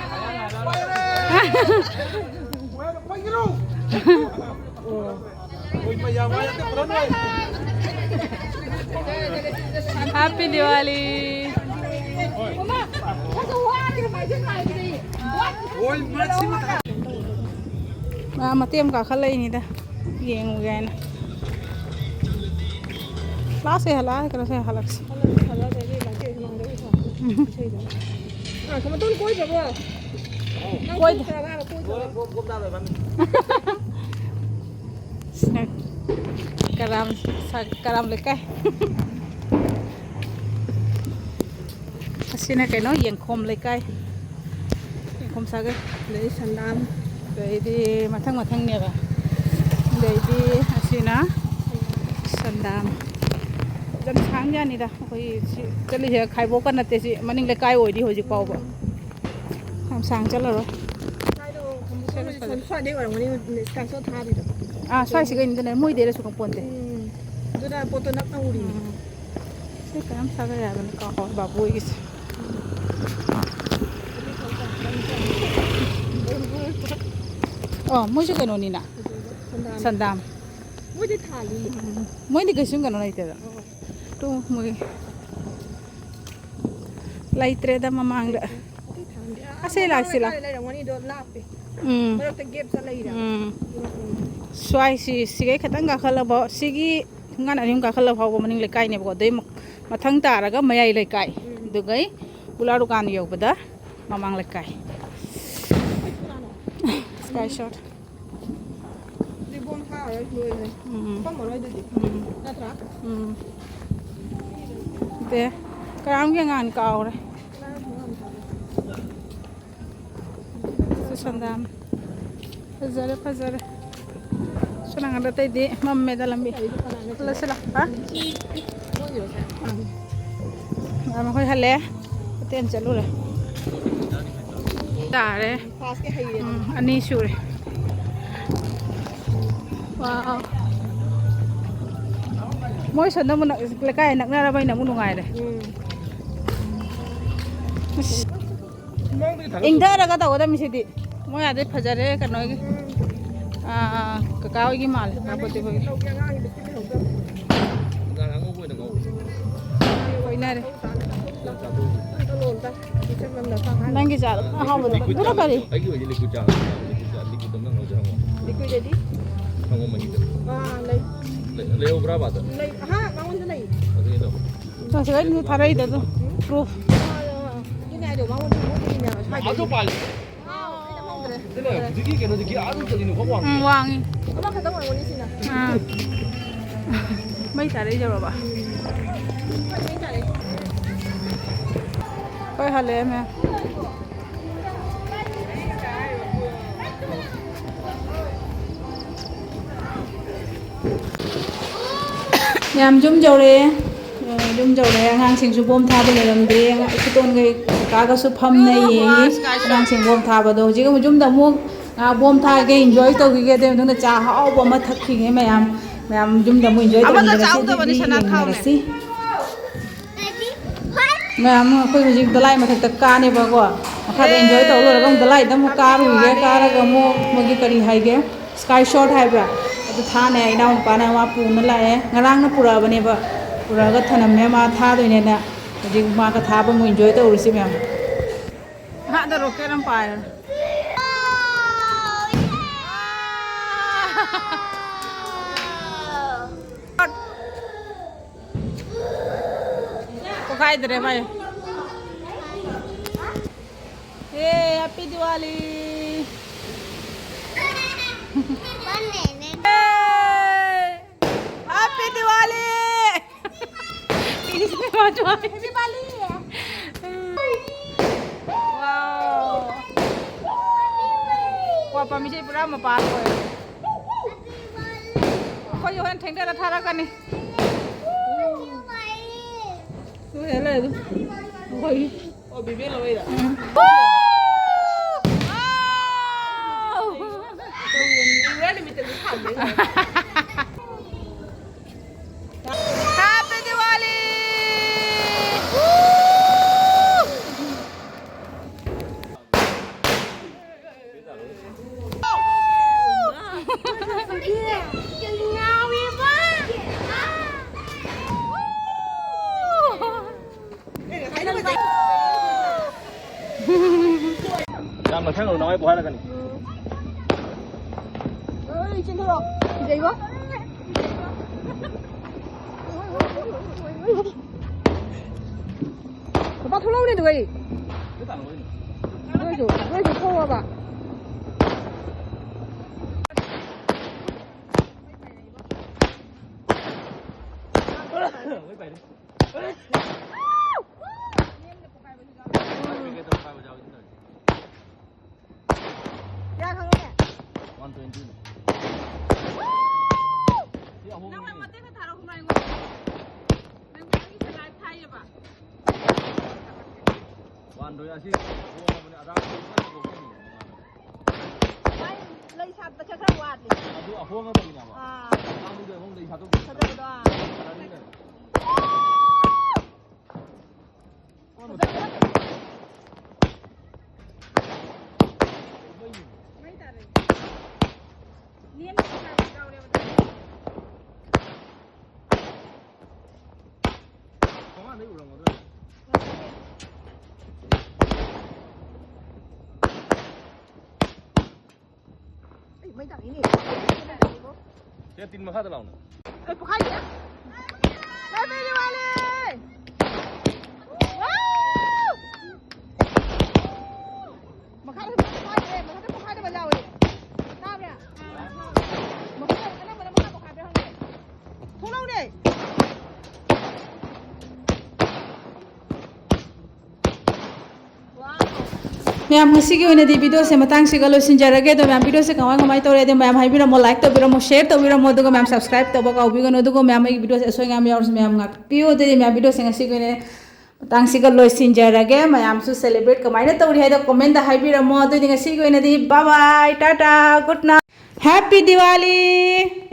Happy Diwali! ꯃꯥ ꯃꯇꯦꯛ ꯑꯃ ꯀꯥꯈꯠꯂꯛꯏꯅꯤꯗ, ꯌꯦꯡꯉꯨꯒꯦ ꯍꯥꯏꯅ꯫ ꯂꯥꯁ ꯍꯦꯛ ꯍꯜꯂꯛꯑ ꯀꯩꯅꯣ ꯁꯦ ꯍꯜꯂꯛꯁꯤ꯫ ꯎꯝ꯫ ꯑꯥ, ꯀꯃꯟꯇꯣꯟ ꯀꯣꯏꯗ꯭ꯔꯕꯣ? ꯅꯪ ꯀꯣꯏꯗꯦ꯫ ꯀꯣꯏꯗ꯭ꯔꯕ? ꯀꯣꯏꯗ꯭ꯔꯕ? ꯁꯤꯅ ꯀꯔꯥꯝ ꯁꯥ-, ꯀꯔꯥꯝ ꯂꯩꯀꯥꯏ꯫ ꯑꯁꯤꯅ ꯀꯩꯅꯣ, ꯌꯦꯡꯈꯣꯝ ꯂꯩꯀꯥꯏ꯫ ꯌꯦꯡꯈꯣꯝ ꯁꯥꯒꯩ꯫ ꯑꯗꯩ ꯁꯟꯗꯥꯝ꯫ ꯑꯗꯩꯗꯤ ꯃꯊꯪ ꯃꯊꯪꯅꯦꯕ꯫ ꯑꯗꯩꯗꯤ ꯑꯁꯤꯅ ꯁꯟꯗꯥꯝ꯫ ꯌꯥꯝ ꯁꯥꯡꯖꯥꯠꯅꯤꯗ꯫ ꯑꯩꯈꯣꯏ ꯁꯤ ꯆꯠꯂꯤꯁꯦ ꯈꯥꯏꯕꯣꯛꯀ ꯅꯠꯇꯦ, ꯁꯤ ꯃꯅꯤꯡ ꯂꯩꯀꯥꯏ ꯑꯣꯏꯔꯤ ꯍꯧꯖꯤꯛ ꯐꯥꯎꯕ꯫ ꯌꯥꯝ ꯁꯥꯡ ꯆꯠꯂꯔꯣꯏ꯫ ꯁ꯭ꯋꯥꯏꯗ ꯈꯝꯕ ꯊꯣꯏ ꯁ꯭ꯋꯥꯏꯗꯩ ꯑꯣꯏꯔꯝꯒꯅꯤ screenshot ꯊꯥꯔꯤꯗꯣ꯫ ꯑꯥ, ꯁ꯭ꯋꯥꯏꯁꯤꯒꯩꯅꯤꯗꯅꯦ, ꯃꯣꯏꯗꯩꯔ ꯁꯨꯡꯈꯪ ꯄꯣꯟꯇꯦ꯫ ꯎꯝ꯫ ꯑꯗꯨꯅ ꯄꯣꯠꯇꯣ ꯅꯛꯅ ꯎꯔꯤꯅꯦ꯫ ꯎꯝ꯫ ꯁꯤ ꯀꯌꯥꯝ ꯁꯥꯒꯠ ꯌꯥꯕꯅꯤ ꯀꯥꯎ ꯕꯥꯕꯨ ꯍꯣꯏꯒꯤꯁꯦ꯫ ꯑꯣ, ꯃꯣꯏꯁꯨ ꯀꯩꯅꯣꯅꯤꯅ꯫ ꯁꯟꯗꯥꯝ꯫ ꯁꯟꯗꯥꯝ꯫ ꯃꯣꯏꯗꯤ ꯊꯥꯜꯂꯤ꯫ ꯎꯝ꯫ ꯃꯣꯏꯗꯤ ꯀꯩꯁꯨꯝ ꯀꯩꯅꯣ ꯂꯩꯇꯦꯗ꯫ ꯑꯣ꯫ ꯇꯨ ꯃꯣꯏ ꯂꯩꯇ꯭ꯔꯦꯗ ꯃꯃꯥꯡꯗ꯫ ꯑꯇꯩ ꯊꯥꯟꯗꯦ꯫ ꯑꯥ, ꯑꯁꯦ ꯃꯃꯥꯡ ꯂꯥꯛꯁꯤ ꯂꯥꯛ꯫ ꯂꯩꯀꯥꯏꯗ ꯂꯩꯔꯝꯒꯅꯤꯗꯣ ꯂꯥꯞꯄꯦ꯫ ꯎꯝ꯫ ꯃꯔꯛꯇ gap ꯆꯠ ꯂꯩꯔꯦ꯫ ꯎꯝ꯫ ꯑꯗꯨꯅ ꯎꯝ꯫ ꯁ꯭ꯋꯥꯏꯁꯤ ꯁꯤꯒꯩ ꯈꯤꯇꯪ ꯀꯥꯈꯠꯂꯕ ꯁꯤꯒꯤ ꯊꯣꯡꯒꯥꯟ ꯑꯅꯤ ꯑꯍꯨꯝ ꯀꯥꯈꯠꯂ ꯐꯥꯎꯕ ꯃꯅꯤꯡ ꯂꯩꯀꯥꯏꯅꯦꯕꯀꯣ꯫ ꯑꯗꯩ ꯃ-, ꯃꯊꯪ ꯇꯥꯔꯒ ꯃꯌꯥꯏ ꯂꯩꯀꯥꯏ꯫ ꯎꯝ꯫ ꯑꯗꯨꯒꯩ ꯎꯂꯥ ꯗꯨꯀꯥꯟ ꯌꯧꯕꯗ ꯃꯃꯥꯡ ꯂꯩꯀꯥꯏ꯫ ꯁ꯭ꯀꯥꯏ ꯁꯣꯠ꯫ ꯑꯗꯨꯗꯤ ꯕꯣꯝ ꯊꯥꯔꯔꯣꯏ, ꯂꯣꯏꯔꯦ꯫ ꯎꯝ꯫ ꯐꯝꯃꯔꯣꯏ ꯑꯗꯨꯗꯤ꯫ ꯎꯝ꯫ ꯅꯠꯇ꯭ꯔꯥ? ꯎꯝ꯫ ꯗꯦ, ꯀꯔꯥꯝꯒꯤ ꯑꯉꯥꯡ ꯀꯥꯎꯔꯦ꯫ ꯁꯤ ꯁꯟꯗꯥꯝ꯫ ꯐꯖꯔꯦ, ꯐꯖꯔꯦ꯫ ꯁꯣꯝ ꯅꯥꯀꯟꯗ ꯑꯇꯩꯗꯤ ꯃꯝꯃꯦꯗ ꯂꯝꯕꯤ꯫ ꯂꯥꯛꯑꯣ, ꯂꯥꯛꯑꯣ꯫ ꯃꯈꯣꯏ ꯍꯜꯂꯦ꯫ ꯍꯣꯇꯦꯜ ꯆꯠꯂꯨꯔꯦ꯫ ꯇꯥꯔꯦ꯫ ꯎꯝ, ꯑꯅꯤ ꯁꯨꯔꯦ꯫ ꯋꯥꯎ꯫ ꯃꯣꯏ ꯁꯣꯝꯗ ꯑꯃꯨꯛ ꯅꯛ-, ꯂꯩꯀꯥꯏ ꯅꯛꯅꯔꯕꯅꯤꯅ ꯑꯃꯨꯛ ꯅꯨꯡꯉꯥꯏꯔꯦ꯫ ꯎꯝ꯫ ꯑꯁ, ꯏꯪꯊꯔꯒ ꯇꯧꯒꯗꯕꯅꯤ ꯁꯤꯗꯤ꯫ ꯃꯣꯏ ꯑꯗꯩ ꯐꯖꯔꯦ ꯀꯩꯅꯣꯒꯤ꯫ ꯑꯥ, ꯀꯀꯥ ꯍꯣꯏꯒꯤ ꯃꯥꯜꯂꯦ, ꯀꯀꯥ ꯄꯣꯠꯇꯤ ꯍꯣꯏꯒꯤ꯫ ꯅꯨꯡꯗꯥꯡ ꯑꯉꯧꯕ ꯑꯣꯏꯅ ꯉꯧ꯫ ꯀꯣꯏꯅꯔꯦ꯫ ꯅꯪꯒꯤ ꯆꯥꯗꯣ ꯑꯍꯥꯎꯕꯗꯣ꯫ ꯑꯗꯨꯅ ꯀꯔꯤ? ꯑꯩꯒꯤ ꯑꯣꯏꯗꯤ ꯂꯤꯀꯨꯏ ꯆꯥ꯫ ꯂꯤꯀꯨꯏ ꯆꯥ, ꯂꯤꯀꯨꯏꯗꯣ ꯅꯪ ꯂꯧꯖꯔꯝꯃꯣ꯫ ꯂꯤꯀꯨꯏꯗꯗꯤ? ꯁꯪꯒꯣꯝ ꯃꯍꯤꯗꯣ꯫ ꯑꯥ, ꯂꯩ꯫ ꯂꯩ-, ꯂꯩꯍꯧꯕ꯭ꯔꯥꯕ ꯑꯗ? ꯂꯩ, ꯍꯥ, ꯃꯉꯣꯟꯗ ꯂꯩ꯫ ꯑꯗꯨꯗꯤ ꯂꯧ꯫ ꯆꯥꯁꯦ, ꯑꯩꯅ ꯊꯥꯔꯛꯏꯗꯣ ꯑꯗꯨ꯫ ꯄ꯭ꯔꯨꯐ꯫ ꯑꯥ, ꯑꯗꯨꯅꯦ ꯍꯥꯏꯗꯣ, ꯃꯉꯣꯟꯗ ꯃꯉꯣꯟꯗꯒꯤꯅꯦ ꯍꯥꯏꯕ, ꯁ꯭ꯋꯥꯏꯗꯒꯤ꯫ ꯑꯗꯨ ꯄꯥꯜꯂꯤ꯫ ꯑꯥ, ꯑꯩꯅ ꯍꯧꯗ꯭ꯔꯦ꯫ ꯑꯗꯨꯅꯦ, ꯍꯧꯖꯤꯛꯀꯤ ꯀꯩꯅꯣꯗꯒꯤ ꯑꯥ ꯔꯨꯝ ꯆꯠꯂꯤꯅ ꯈ꯭ꯋꯥꯏ ꯋꯥꯡꯉꯤ꯫ ꯎꯝ, ꯋꯥꯡꯉꯤ꯫ ꯑꯃꯈꯛꯇꯪ ꯑꯣꯏꯔꯝꯒꯅꯤ ꯁꯤꯅ꯫ ꯑꯥ꯫ ꯃꯩ ꯆꯥꯔꯛꯏꯁꯦ ꯕꯕꯥ꯫ ꯍꯣꯏ, ꯃꯩ ꯆꯥꯔꯛꯏ꯫ ꯍꯣꯏ, ꯍꯜꯂꯛꯑꯦ, ꯃꯌꯥꯝ꯫ ꯌꯥꯝ ꯌꯨꯝ ꯌꯧꯔꯛꯑꯦ꯫ ꯑ, ꯌꯨꯝ ꯌꯧꯔꯛꯑꯦ꯫ ꯑꯉꯥꯡꯁꯤꯡꯁꯨ ꯕꯣꯝ ꯊꯥꯕ ꯂꯣꯏꯔꯝꯗ꯭ꯔꯦ꯫ ꯏꯄꯨꯇꯣꯟꯒ ꯀꯀꯥꯒꯁꯨ ꯐꯝ ꯅꯩꯌꯦ꯫ ꯑꯉꯥꯡꯁꯤꯡ ꯕꯣꯝ ꯊꯥꯕꯗꯣ꯫ ꯍꯧꯖꯤꯛ ꯑꯃꯨꯛ ꯌꯨꯝꯗ ꯑꯃꯨꯛ ꯉꯥꯏꯍꯥꯛ ꯕꯣꯝ ꯊꯥꯒꯦ, ꯏꯟꯖꯣꯏ ꯇꯧꯈꯤꯒꯦ꯫ ꯑꯗꯨꯒꯤ ꯃꯇꯨꯡꯗ ꯆꯥ ꯑꯍꯥꯎꯕ ꯑꯃ ꯊꯛꯈꯤꯒꯦ ꯃꯌꯥꯝ꯫ ꯃꯌꯥꯝ ꯌꯨꯝꯗ ꯑꯃꯨꯛ ꯏꯟꯖꯣꯏ ꯑꯃꯠꯇ ꯇꯧꯃꯤꯟꯅꯔꯁꯤ꯫ ꯆꯥꯍꯧꯗꯕꯅꯤ ꯑꯗꯨꯗꯤ ꯁꯅꯥ ꯈꯥꯎꯅꯦ꯫ ꯌꯦꯡꯃꯤꯟꯅꯔꯁꯤ꯫ ꯃꯌꯥꯝ ꯑꯩꯈꯣꯏ ꯍꯧꯖꯤꯛ ꯗꯣꯂꯥꯏ ꯃꯊꯛꯇ ꯀꯥꯅꯦꯕꯀꯣ꯫ ꯃꯈꯥꯗ ꯏꯟꯖꯣꯏ ꯇꯧ ꯂꯣꯏꯔꯒ ꯑꯃꯨꯛ ꯗꯣꯂꯥꯏꯗ ꯑꯃꯨꯛ ꯀꯥꯔꯨꯈꯤꯒꯦ꯫ ꯀꯥꯔꯒ ꯑꯃꯨꯛ ꯃꯣꯏꯒꯤ ꯀꯔꯤ ꯍꯥꯏꯒꯦ? Sky shot ꯍꯥꯏꯕ꯭ꯔꯥ? ꯑꯗꯨ ꯊꯥꯅꯦ, ꯏꯅꯥꯎꯅꯨꯄꯥꯅ ꯃꯥ ꯄꯨꯅ ꯂꯥꯛꯑꯦ꯫ ꯉꯔꯥꯡꯅ ꯄꯨꯔꯛꯑꯕꯅꯦꯕ꯫ ꯄꯨꯔꯛꯑꯒ ꯊꯅꯝꯃꯦ, ꯃꯥ ꯊꯥꯗꯣꯏꯅꯦꯅ꯫ ꯍꯧꯖꯤꯛ ꯃꯥꯒ ꯊꯥꯕ ꯑꯃꯨꯛ ꯏꯟꯖꯣꯏ ꯇꯧꯔꯨꯁꯤ ꯃꯌꯥꯝ꯫ ꯑꯍꯥꯟꯕ ꯔꯣꯀꯦꯠ ꯑꯃ ꯄꯥꯏꯔꯦ꯫ ꯄꯣꯈꯥꯏꯗ꯭ꯔꯦ ꯃꯥꯏ꯫ ꯑꯦ, Happy Diwali! ꯑꯦ, Happy Diwali! ꯏꯁ, ꯃꯥꯁꯨ ꯍꯥꯏ꯫ Happy Diwali! Wow! ꯀ꯭ꯋꯥ ꯄꯥꯝꯕꯤꯁꯦ ꯄꯨꯔꯥ ꯃꯄꯥꯟ ꯑꯣꯏꯔꯦ꯫ ꯑꯩꯈꯣꯏꯁꯨ ꯍꯣꯔꯦꯟ ꯊꯦꯡꯊꯔ ꯊꯥꯔꯛꯀꯅꯤ꯫ ꯂꯣꯏꯔꯦ, ꯂꯣꯏꯔꯦ ꯑꯗꯨꯝ꯫ ꯑꯩꯈꯣꯏꯒꯤ꯫ ꯑꯣ, ꯕꯤꯕꯦ ꯂꯧꯔꯛꯏꯔꯣ? ꯎꯝ꯫ ꯂꯩꯕ꯭ꯔꯥ ꯅꯨꯃꯤꯠꯇꯗꯤ ꯊꯥꯟꯕꯩ? ꯃꯊꯪ ꯅꯨꯡꯗꯥꯡꯋꯥꯏ ꯄꯣꯛꯍꯜꯂꯛꯀꯅꯤ꯫ ꯑꯩ ꯆꯦꯟꯊꯣꯔꯛꯑꯣ꯫ ꯀꯤꯖꯩꯕꯣ꯫ ꯄꯄꯥ ꯊꯣꯛꯂꯛꯎꯅꯦ ꯑꯗꯨꯒ ꯑꯩ꯫ ꯅꯣꯏꯁꯨ, ꯅꯣꯏꯁꯨ ꯊꯣꯛꯑꯣꯕ꯫ ꯀꯌꯥ ꯈꯪꯉꯒꯦ? ꯋꯥꯟ ꯇ꯭ꯋꯦꯟꯇꯤꯅꯦ꯫ ꯁꯤ ꯑꯍꯣꯡꯕꯅꯦ꯫ ꯅꯪ ꯃꯇꯦꯛ ꯈꯔ ꯊꯥꯔꯛꯎ, ꯀꯃꯥꯏꯅ ꯉꯧꯕ? ꯅꯪ ꯑꯩꯒꯤꯁꯦ ꯂꯥꯏꯚ ꯊꯥꯏꯌꯦꯕ꯫ ꯋꯥꯟ ꯇ꯭ꯋꯦꯟꯇꯤ ꯑꯁꯤ ꯑꯍꯣꯡꯕꯅꯦ, ꯑꯗꯥ ꯃꯥꯏ ꯂꯩ ꯁꯥꯠꯄꯁꯦ ꯈꯔ ꯋꯥꯠꯂꯤ꯫ ꯑꯗꯨ ꯑꯍꯣꯡꯕꯅꯦꯕ꯫ ꯑꯥ꯫ ꯑꯇꯥꯡꯕꯗꯣ ꯑꯍꯣꯡ ꯂꯩ ꯁꯥꯠꯇꯣꯛ-, ꯐꯖꯕꯗꯣ, ꯑꯥ꯫ ꯀꯂꯔꯅꯤꯅꯦ꯫ ꯑꯩ ꯃꯩ ꯇꯥꯔꯛꯏꯅꯦ꯫ ꯁꯦ, ꯇꯤꯟ ꯃꯈꯥꯗ ꯂꯥꯎꯅꯦ꯫ ꯑꯩ ꯄꯣꯈꯥꯏꯒꯦ꯫ Happy Diwali! Wow! ꯃꯈꯥꯗ ꯄꯣꯈꯥꯏꯒꯦ, ꯃꯊꯛꯇ ꯄꯣꯈꯥꯏꯗꯕ ꯌꯥꯎꯋꯦ꯫ ꯇꯥꯕ꯭ꯔꯥ? ꯃꯈꯥꯗ ꯑꯅꯝꯕꯅ ꯃꯈꯥ ꯄꯣꯈꯥꯏꯕ꯭ꯔꯥ ꯍꯪꯒꯦ꯫ ꯊꯣꯛꯂꯛꯎꯅꯦ꯫ ꯃꯌꯥꯝ, ꯉꯁꯤꯒꯤ ꯑꯣꯏꯅꯗꯤ ꯚꯤꯗꯤꯑꯣꯁꯦ ꯃꯇꯥꯡꯁꯤꯒ ꯂꯣꯏꯁꯤꯟꯖꯔꯒꯦ꯫ ꯑꯗꯣ ꯃꯌꯥꯝ, ꯚꯤꯗꯤꯑꯣꯁꯦ ꯀꯃꯥꯏ ꯀꯃꯥꯏ ꯇꯧꯔꯦ? ꯑꯗꯣ ꯃꯌꯥꯝ ꯍꯥꯏꯕꯤꯔꯝꯃꯣ, ꯂꯥꯏꯛ ꯇꯧꯕꯤꯔꯝꯃꯣ, ꯁꯦꯌꯔ ꯇꯧꯕꯤꯔꯝꯃꯣ, ꯑꯗꯨꯒ ꯃꯌꯥꯝ ꯁꯕꯁꯀ꯭ꯔꯥꯏꯕ ꯇꯧꯕ ꯀꯥꯎꯕꯤꯒꯅꯨ꯫ ꯑꯗꯨꯒ ꯃꯌꯥꯝ, ꯑꯩꯒꯤ ꯚꯤꯗꯤꯑꯣꯁꯦ ꯑꯁꯣꯏ ꯑꯉꯥꯝ ꯌꯥꯎꯔꯁꯨ ꯃꯌꯥꯝ ꯉꯥꯛꯄꯤꯌꯨ꯫ ꯑꯗꯨꯗꯤ ꯃꯌꯥꯝ, ꯚꯤꯗꯤꯑꯣꯁꯦ ꯉꯁꯤꯒꯤ ꯑꯣꯏꯅ ꯃꯇꯥꯡꯁꯤꯒ ꯂꯣꯏꯁꯤꯟꯖꯔꯒꯦ꯫ ꯃꯌꯥꯝꯁꯨ ꯁꯦꯂꯦꯕ꯭ꯔꯦꯠ ꯀꯃꯥꯏꯅ ꯇꯧꯔꯤ ꯍꯥꯏꯗꯣ ꯀꯣꯃꯦꯟꯗ ꯍꯥꯏꯕꯤꯔꯝꯃꯣ꯫ ꯑꯗꯨꯗꯤ ꯉꯁꯤꯒꯤ ꯑꯣꯏꯅꯗꯤ bye bye, Tata, good night, happy Diwali꯫